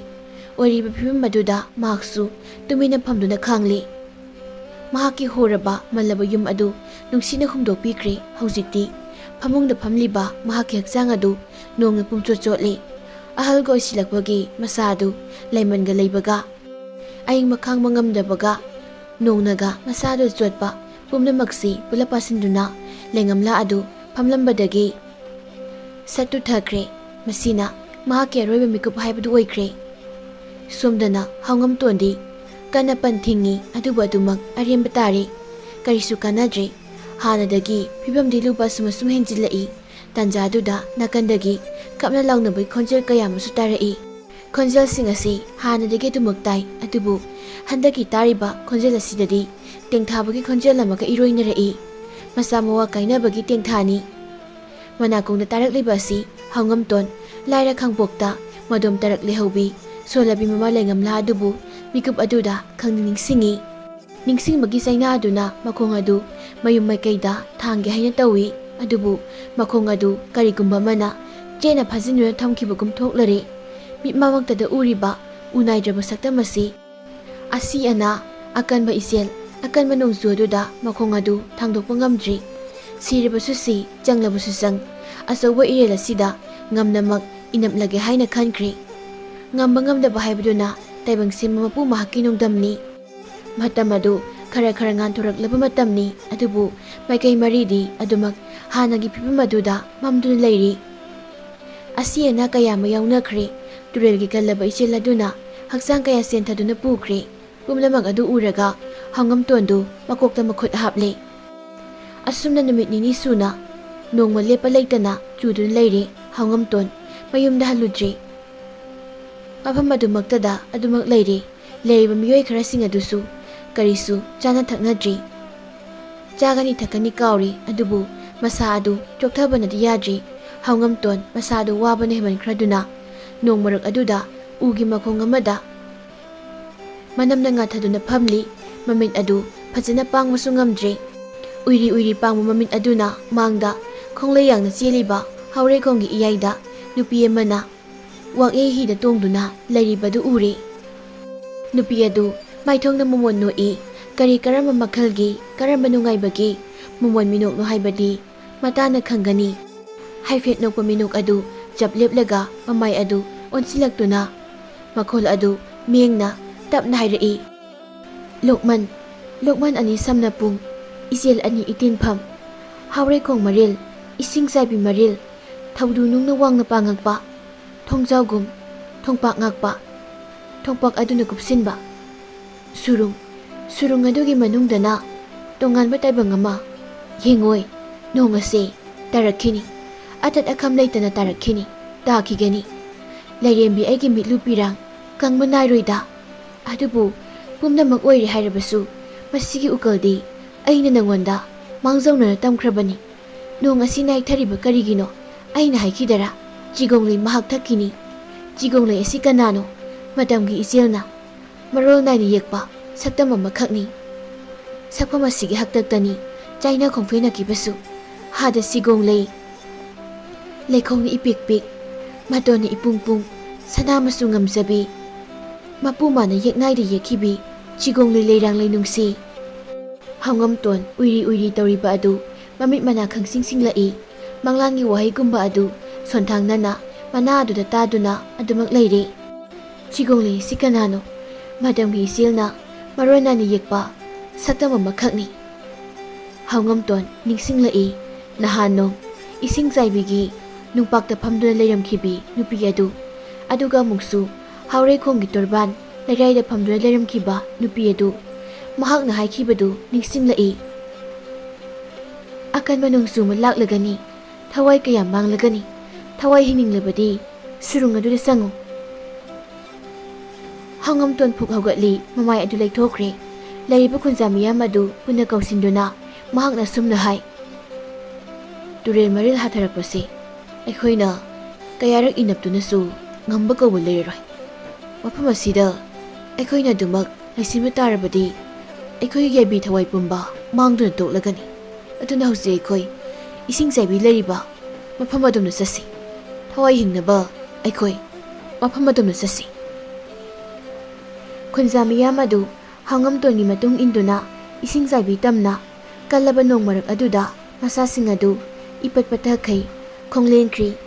ꯑꯣꯏꯔꯤꯕ ꯐꯤꯕꯝ ꯑꯗꯨꯗ ꯃꯍꯥꯛꯁꯨ ꯇꯨꯃꯤꯟꯅ ꯐꯝꯗꯨꯅ ꯈꯥꯡꯂꯦ꯫ ꯃꯍꯥꯛꯀꯤ ꯍꯣꯔꯕ ꯃꯜꯂꯕ ꯌꯨꯝ ꯑꯗꯨ ꯅꯨꯡꯁꯤꯠꯅ ꯍꯨꯝꯗꯣꯛꯄꯤꯈ꯭ꯔꯦ꯫ ꯍꯧꯖꯤꯛꯇꯤ ꯐꯃꯨꯡꯗ ꯐꯝꯂꯤꯕ ꯃꯍꯥꯛꯀꯤ ꯍꯛꯆꯥꯡ ꯑꯗꯨ ꯅꯣꯡꯅ ꯄꯨꯡꯆꯣꯠ ꯆꯣꯠꯂꯦ꯫ ꯑꯍꯜꯒ ꯑꯣꯏꯁꯤꯜꯂꯛꯄꯒꯤ ꯃꯁꯥ ꯑꯗꯨ ꯂꯩꯃꯟꯒ ꯂꯩꯕꯒ ꯑꯏꯪꯕ ꯈꯥꯡꯕ ꯉꯝꯗꯕꯒ ꯅꯣꯡꯅꯒ ꯃꯁꯥꯗꯨ ꯆꯣꯠꯄ ꯄꯨꯝꯅꯃꯛꯁꯤ ꯄꯨꯂꯞ ꯄꯥꯁꯤꯟꯗꯨꯅ ꯂꯩꯉꯝꯂꯥ ꯑꯗꯨ ꯐꯝꯂꯝꯕꯗꯒꯤ ꯁꯠ ꯇꯨꯊꯈ꯭ꯔꯦ꯫ ꯃꯁꯤꯅ ꯃꯍꯥꯛꯀꯤ ꯑꯔꯣꯏꯕ ꯃꯤꯀꯨꯞ ꯍꯥꯏꯕꯗꯨ ꯑꯣꯏꯈ꯭ꯔꯦ꯫ ꯁꯣꯝꯗꯅ ꯍꯥꯎꯉꯝꯇꯣꯟꯗꯤ ꯀꯟꯅ ꯄꯟ ꯊꯤꯡꯉꯤ, ꯑꯗꯨꯕꯨ ꯑꯗꯨꯃꯛ ꯑꯔꯦꯝꯕ ꯇꯥꯔꯦ꯫ ꯀꯔꯤꯁꯨ ꯀꯥꯟꯅꯗ꯭ꯔꯦ꯫ ꯍꯥꯟꯅꯗꯒꯤ ꯐꯤꯕꯝꯗꯤ ꯂꯨꯕ ꯑꯁꯨꯝ ꯑꯁꯨꯝ ꯍꯦꯟꯖꯤꯜꯂꯛꯏ꯫ ꯇꯥꯟꯖꯥꯗꯨꯗ ꯅꯥꯀꯟꯗꯒꯤ ꯀꯞꯅ ꯂꯥꯎꯅꯕꯒꯤ ꯈꯣꯟꯖꯦꯜ ꯀꯌꯥ ꯑꯃꯁꯨ ꯇꯥꯔꯛꯏ꯫ ꯈꯣꯟꯖꯦꯜꯁꯤꯡ ꯑꯁꯤ ꯍꯥꯟꯅꯗꯒꯤ ꯑꯗꯨꯃꯛ ꯇꯥꯏ, ꯑꯗꯨꯕꯨ ꯍꯟꯗꯛꯀꯤ ꯇꯥꯔꯤꯕ ꯈꯣꯟꯖꯦꯜ ꯑꯁꯤꯗꯗꯤ ꯇꯦꯡꯊꯥꯕꯒꯤ ꯈꯣꯟꯖꯦꯜ ꯑꯃꯒ ꯏꯔꯣꯏꯅꯔꯛꯏ꯫ ꯃꯆꯥ ꯃꯋꯥ ꯀꯥꯏꯅꯕꯒꯤ ꯇꯦꯡꯊꯥꯅꯤ꯫ ꯃꯅꯥꯀꯣꯡꯗ ꯇꯥꯔꯛꯂꯤꯕ ꯑꯁꯤ ꯍꯥꯎꯉꯝꯇꯣꯟ, ꯂꯥꯏꯔ ꯈꯥꯡꯄꯣꯛꯇ ꯃꯗꯣꯝ ꯇꯔꯛ ꯂꯩꯍꯧꯕꯤ ꯁꯣꯜꯂꯕꯤ ꯃꯃꯥ ꯂꯩꯉꯝꯂꯥ ꯑꯗꯨꯕꯨ ꯃꯤꯀꯨꯞ ꯑꯗꯨꯗ ꯈꯪꯅꯤꯡ ꯅꯤꯡꯁꯤꯡꯉꯤ꯫ ꯅꯤꯡꯁꯤꯡꯕꯒꯤ ꯆꯩꯅꯥ ꯑꯗꯨꯅ ꯃꯈꯣꯡ ꯑꯗꯨ ꯃꯌꯨꯝ ꯃꯥꯏꯀꯩꯗ ꯊꯥꯡꯒꯦ ꯍꯥꯏꯅ ꯇꯧꯏ, ꯑꯗꯨꯕꯨ ꯃꯈꯣꯡ ꯑꯗꯨ ꯀꯔꯤꯒꯨꯝꯕ ꯑꯃꯅ ꯆꯦꯠꯅ ꯐꯥꯖꯤꯟꯗꯨꯅ ꯊꯝꯈꯤꯕꯒꯨꯝ ꯊꯣꯛꯂꯔꯦ꯫ ꯃꯤꯠ ꯃꯃꯛꯇꯗ ꯎꯔꯤꯕ ꯎ ꯅꯥꯏꯗ꯭ꯔꯕ ꯁꯛꯇꯝ ꯑꯁꯤ ꯑꯁꯤ ꯑꯅꯥ, ꯑꯀꯟꯕ ꯏꯆꯦꯜ, ꯑꯀꯟꯕ ꯅꯣꯡꯖꯨ ꯑꯗꯨꯗ ꯃꯈꯣꯡ ꯑꯗꯨ ꯊꯥꯡꯗꯣꯛꯄ ꯉꯝꯗ꯭ꯔꯤ꯫ ꯁꯤꯔꯕꯁꯨ ꯁꯤ, ꯆꯪꯂꯕꯁꯨ ꯆꯪ, ꯑꯆꯧꯕ ꯏꯔꯦꯜ ꯑꯁꯤꯗ ꯉꯝꯅꯃꯛ ꯏꯅꯞꯂꯒꯦ ꯍꯥꯏꯅ ꯈꯟꯈ꯭ꯔꯦ꯫ ꯉꯝꯕ ꯉꯝꯗꯕ ꯍꯥꯏꯕꯗꯨꯅ ꯇꯥꯏꯕꯪ ꯁꯦꯝꯕ ꯃꯄꯨ ꯃꯍꯥꯛꯀꯤ ꯅꯣꯡꯗꯝꯅꯤ꯫ ꯃꯇꯝ ꯑꯗꯨ ꯈꯔ ꯈꯔ ꯉꯥꯟꯊꯣꯔꯛꯂꯕ ꯃꯇꯝꯅꯤ, ꯑꯗꯨꯕꯨ ꯃꯥꯏꯀꯩ ꯃꯔꯤꯗꯤ ꯑꯗꯨꯃꯛ ꯍꯥꯟꯅꯒꯤ ꯐꯤꯕꯝ ꯑꯗꯨꯗ ꯃꯝꯗꯨꯅ ꯂꯩꯔꯤ꯫ ꯑꯁꯤ ꯑꯅꯥ ꯀꯌꯥ ꯑꯃ ꯌꯥꯎꯅꯈ꯭ꯔꯦ꯫ ꯇꯨꯔꯦꯜꯒꯤ ꯀꯜꯂꯕ ꯏꯆꯦꯜ ꯑꯗꯨꯅ ꯍꯛꯆꯥꯡ ꯀꯌꯥ ꯆꯦꯟꯊꯗꯨꯅ ꯄꯨꯈ꯭ꯔꯦ꯫ ꯄꯨꯝꯅꯃꯛ ꯑꯗꯨ ꯎꯔꯒ ꯍꯥꯎꯉꯝꯇꯣꯟꯗꯨ ꯃꯀꯣꯛꯇ ꯃꯈꯨꯠ ꯍꯥꯞꯂꯦ꯫ ꯑꯁꯨꯝꯅ ꯅꯨꯃꯤꯠ ꯅꯤꯅꯤ ꯁꯨꯅ ꯅꯣꯡꯃ ꯂꯦꯞꯄ ꯂꯩꯇꯅ ꯆꯨꯗꯨꯅ ꯂꯩꯔꯦ ꯍꯥꯎꯉꯝꯇꯣꯟ꯫ ꯃꯌꯨꯝꯗ ꯍꯜꯂꯨꯗ꯭ꯔꯤ꯫ ꯃꯐꯝ ꯑꯗꯨꯃꯛꯇꯗ ꯑꯗꯨꯃꯛ ꯂꯩꯔꯦ꯫ ꯂꯩꯔꯤꯕ ꯃꯤꯑꯣꯏ ꯈꯔꯁꯤꯡ ꯑꯗꯨꯁꯨ ꯀꯔꯤꯁꯨ ꯆꯥꯅ ꯊꯛꯅꯗ꯭ꯔꯤ꯫ ꯆꯥꯒꯅꯤ ꯊꯛꯀꯅꯤ ꯀꯥꯎꯔꯤ, ꯑꯗꯨꯕꯨ ꯃꯁꯥ ꯑꯗꯨ ꯆꯣꯛꯊꯕꯅꯗꯤ ꯌꯥꯗ꯭ꯔꯤ꯫ ꯍꯥꯎꯉꯝꯇꯣꯟ ꯃꯁꯥ ꯑꯗꯨ ꯋꯥꯕꯅ ꯍꯦꯟꯃꯟꯈ꯭ꯔꯗꯨꯅ ꯅꯣꯡ ꯃꯔꯛ ꯑꯗꯨꯗ ꯎꯒꯤ ꯃꯈꯣꯡ ꯑꯃꯗ ꯃꯅꯝꯅ ꯉꯥꯊꯗꯨꯅ ꯐꯝꯂꯤ꯫ ꯃꯃꯤꯠ ꯑꯗꯨ ꯐꯖꯅ ꯄꯥꯡꯕꯁꯨ ꯉꯝꯗ꯭ꯔꯤ꯫ ꯎꯏꯔꯤ ꯎꯏꯔꯤ ꯄꯥꯡꯕ ꯃꯃꯤꯠ ꯑꯗꯨꯅ ꯃꯥꯡꯗ ꯈꯣꯡꯂꯩ ꯌꯥꯡꯅ ꯆꯦꯜꯂꯤꯕ ꯍꯥꯎꯔꯩꯈꯣꯡꯒꯤ ꯏꯌꯥꯏꯗ ꯅꯨꯄꯤ ꯑꯃꯅ ꯋꯥꯛꯑꯦ ꯍꯤꯗ ꯇꯣꯡꯗꯨꯅ ꯂꯩꯔꯤꯕꯗꯨ ꯎꯔꯦ꯫ ꯅꯨꯄꯤ ꯑꯗꯨ ꯃꯥꯏꯊꯣꯡꯅ ꯃꯃꯣꯟ ꯅꯣꯛꯏ꯫ ꯀꯔꯤ ꯀꯔꯝꯕ ꯃꯈꯜꯒꯤ, ꯀꯔꯝꯕ ꯅꯨꯡꯉꯥꯏꯕꯒꯤ ꯃꯃꯣꯟ ꯃꯤꯅꯣꯛꯅꯣ ꯍꯥꯏꯕꯗꯤ ꯃꯇꯥꯅ ꯈꯪꯒꯅꯤ꯫ ꯍꯥꯏꯐꯦꯠ ꯅꯣꯛꯄ ꯃꯤꯅꯣꯛ ꯑꯗꯨ ꯆꯞ ꯂꯦꯞꯂꯒ ꯃꯃꯥꯏ ꯑꯗꯨ ꯑꯣꯟꯁꯤꯜꯂꯛꯇꯨꯅ ꯃꯈꯣꯜ ꯑꯗꯨ ꯃꯦꯡꯅ ꯇꯞꯅ ꯍꯥꯏꯔꯛꯏ, "ꯂꯣꯛꯃꯟ, ꯂꯣꯛꯃꯟ ꯑꯅꯤ ꯁꯝꯅ ꯄꯨꯡ, ꯏꯆꯦꯜ ꯑꯅꯤ ꯏꯇꯤꯟꯐꯝ, ꯍꯥꯎꯔꯩꯈꯣꯡ ꯃꯔꯤꯜ, ꯏꯁꯤꯡ ꯆꯥꯏꯕꯤ ꯃꯔꯤꯜ, ꯊꯧꯗꯨ ꯅꯨꯡꯅ ꯋꯥꯡꯅ ꯄꯥꯡꯉꯛꯄ, ꯊꯣꯡꯖꯥꯎꯒꯨꯝ, ꯊꯣꯡꯄꯥꯛ ꯉꯥꯛꯄ, ꯊꯣꯡꯄꯥꯛ ꯑꯗꯨꯅ ꯀꯨꯞꯁꯤꯟꯕ ꯁꯨꯔꯨꯡ, ꯁꯨꯔꯨꯡ ꯑꯗꯨꯒꯤ ꯃꯅꯨꯡꯗꯅ ꯇꯣꯉꯥꯟꯕ ꯇꯥꯏꯕꯪ ꯑꯃ꯫ ꯌꯦꯡꯉꯣꯏ, ꯅꯣꯡ ꯑꯁꯦ ꯇꯥꯔꯛꯈꯤꯅꯤ, ꯑꯇꯠ ꯑꯈꯝ ꯂꯩꯇꯅ ꯇꯥꯔꯛꯈꯤꯅꯤ, ꯇꯥꯈꯤꯒꯅꯤ꯫ ꯂꯥꯏꯔꯦꯝꯕꯤ ꯑꯩꯒꯤ ꯃꯤꯠꯂꯨ ꯄꯤꯔꯥꯡ ꯀꯪꯕ ꯅꯥꯏꯔꯣꯏꯗ꯫ ꯑꯗꯨꯕꯨ ꯄꯨꯝꯅꯃꯛ ꯑꯣꯏꯔꯦ ꯍꯥꯏꯔꯕꯁꯨ ꯃꯁꯤꯒꯤ ꯎꯀꯜꯗꯤ ꯑꯩꯅ ꯅꯉꯣꯟꯗ ꯃꯥꯡꯖꯧꯅꯅ ꯇꯝꯈ꯭ꯔꯕꯅꯤ꯫ ꯅꯣꯡ ꯑꯁꯤ ꯅꯥꯏꯊꯔꯤꯕ ꯀꯔꯤꯒꯤꯅꯣ? ꯑꯩꯅ ꯍꯥꯏꯈꯤꯗꯔꯥ? ꯆꯤꯒꯣꯡꯂꯩ ꯃꯍꯥꯛ ꯊꯛꯈꯤꯅꯤ꯫ ꯆꯤꯒꯣꯡꯂꯩ ꯑꯁꯤ ꯀꯅꯥꯅꯣ? ꯃꯇꯝꯒꯤ ꯏꯆꯦꯜꯅ ꯃꯔꯣꯜ ꯅꯥꯏꯅ ꯌꯦꯛꯄ ꯁꯛꯇꯝ ꯑꯃꯈꯛꯅꯤ꯫ ꯁꯛꯐꯝ ꯑꯁꯤꯒꯤ ꯍꯥꯛꯇꯛꯇꯅꯤ ꯆꯥꯏꯅ ꯈꯣꯡꯐꯦꯅꯈꯤꯕꯁꯨ꯫ ꯍꯥꯗ ꯆꯤꯒꯣꯡꯂꯩ꯫ ꯂꯩꯈꯣꯡꯅ ꯏꯄꯤꯛ ꯄꯤꯛ, ꯃꯇꯣꯟꯅ ꯏꯄꯨꯡ ꯄꯨꯡ, ꯁꯅꯥ ꯃꯆꯨ ꯉꯝꯖꯕꯤ, ꯃꯄꯨ ꯃꯥꯅ ꯌꯦꯛꯅꯥꯏꯗ ꯌꯦꯛꯈꯤꯕꯤ ꯆꯤꯒꯣꯡꯂꯩ ꯂꯩꯔꯥꯡ ꯂꯩꯅꯨꯡꯁꯤ꯫ ꯍꯥꯎꯉꯝꯇꯣꯟ ꯎꯏꯔꯤ ꯎꯏꯔꯤ ꯇꯧꯔꯤꯕ ꯑꯗꯨ ꯃꯃꯤꯠ ꯃꯅꯥ ꯈꯪꯁꯤꯡ ꯁꯤꯡꯂꯛꯏ꯫ ꯃꯪꯂꯥꯟꯒꯤ ꯋꯥꯍꯩꯒꯨꯝꯕ ꯑꯗꯨ ꯁꯣꯟꯊꯥꯡꯅꯅ ꯃꯅꯥ ꯑꯗꯨꯗ ꯇꯥꯗꯨꯅ ꯑꯗꯨꯃꯛ ꯂꯩꯔꯦ꯫ ꯆꯤꯒꯣꯡꯂꯩ ꯑꯁꯤ ꯀꯅꯥꯅꯣ? ꯃꯇꯝꯒꯤ ꯏꯆꯦꯜꯅ ꯃꯔꯣꯟ ꯅꯥꯏꯅ ꯌꯦꯛꯄ ꯁꯛꯇꯝ ꯑꯃꯈꯛꯅꯤ꯫ ꯍꯥꯎꯉꯝꯇꯣꯟ ꯅꯤꯡꯁꯤꯡꯂꯛꯏ꯫ ꯅꯍꯥꯟ ꯅꯣꯡ ꯏꯁꯤꯡ ꯆꯥꯏꯕꯤꯒꯤ ꯅꯨꯡꯄꯥꯛꯇ ꯐꯝꯗꯨꯅ ꯂꯩꯔꯝꯈꯤꯕꯤ ꯅꯨꯄꯤ ꯑꯗꯨ, ꯑꯗꯨꯒ ꯑꯃꯨꯛꯁꯨ ꯍꯥꯎꯔꯩꯈꯣꯡꯒꯤ ꯇꯣꯔꯕꯥꯟ ꯂꯩꯔꯥꯏꯗ ꯐꯝꯗꯨꯅ ꯂꯩꯔꯝꯈꯤꯕ ꯅꯨꯄꯤ ꯑꯗꯨ꯫ ꯃꯍꯥꯛꯅ ꯍꯥꯏꯈꯤꯕꯗꯨ ꯅꯤꯡꯁꯤꯡꯂꯛꯏ꯫ "ꯑꯀꯟꯕ ꯅꯣꯡꯖꯨ ꯑꯃ ꯂꯥꯛꯂꯒꯅꯤ, ꯊꯋꯥꯏ ꯀꯌꯥ ꯃꯥꯡꯂꯒꯅꯤ꯫ ꯊꯋꯥꯏ ꯍꯤꯡꯅꯤꯡꯂꯕꯗꯤ ꯁꯨꯔꯨꯡ ꯑꯗꯨꯗ ꯆꯪꯉꯨ꯫" ꯍꯥꯎꯉꯝꯇꯣꯟ ꯐꯨꯛ ꯍꯧꯒꯠꯂꯤ, ꯃꯃꯥꯏ ꯑꯗꯨ ꯂꯩꯊꯣꯛꯈ꯭ꯔꯦ꯫ ꯂꯩꯔꯤꯕ ꯈꯨꯟꯖꯥ ꯃꯤꯌꯥꯝ ꯑꯗꯨ ꯄꯨꯟꯅ ꯀꯧꯁꯤꯟꯗꯨꯅ ꯃꯍꯥꯛꯅ ꯑꯁꯨꯝꯅ ꯍꯥꯏ, "ꯇꯨꯔꯦꯜ ꯃꯔꯤꯜ ꯍꯥꯊꯔꯛꯄꯁꯦ ꯑꯩꯈꯣꯏꯅ ꯀꯌꯥꯔꯛ ꯏꯅꯞꯇꯨꯅꯁꯨ ꯉꯝꯕ ꯀꯧꯕ ꯂꯩꯔꯔꯣꯏ꯫ ꯃꯐꯝ ꯑꯁꯤꯗ ꯑꯩꯈꯣꯏꯅ ꯑꯗꯨꯃꯛ ꯂꯩꯁꯤꯟꯕ ꯇꯥꯔꯕꯗꯤ ꯑꯩꯈꯣꯏꯒꯤ ꯌꯥꯏꯕꯤ ꯊꯋꯥꯏ ꯄꯨꯝꯕ ꯃꯥꯡꯗꯨꯅ ꯇꯣꯛꯂꯒꯅꯤ꯫ ꯑꯗꯨꯅ ꯍꯧꯖꯤꯛ ꯑꯩꯈꯣꯏ ꯏꯁꯤꯡ ꯆꯥꯏꯕꯤ ꯂꯩꯔꯤꯕ ꯃꯐꯝ ꯑꯗꯣꯝꯗ ꯆꯠꯁꯤ꯫ ꯊꯋꯥꯏ ꯍꯤꯡꯅꯕ ꯑꯩꯈꯣꯏ ꯃꯐꯝ ꯑꯗꯣꯝꯗ ꯆꯠꯁꯤ꯫ ꯈꯨꯟꯖꯥ ꯃꯤꯌꯥꯝ ꯑꯗꯨ ꯍꯥꯎꯉꯝꯇꯣꯟꯒꯤ ꯃꯇꯨꯡ ꯏꯟꯗꯨꯅ ꯏꯁꯤꯡ ꯆꯥꯏꯕꯤ ꯇꯝꯅ ꯀꯜꯂꯕ ꯅꯣꯡ ꯃꯔꯛ ꯑꯗꯨꯗ ꯃꯁꯥꯁꯤꯡ ꯑꯗꯨ ꯏꯄꯠ ꯄꯠꯊꯈꯩ ꯈꯣꯡꯂꯦꯟꯈ꯭ꯔꯤ꯫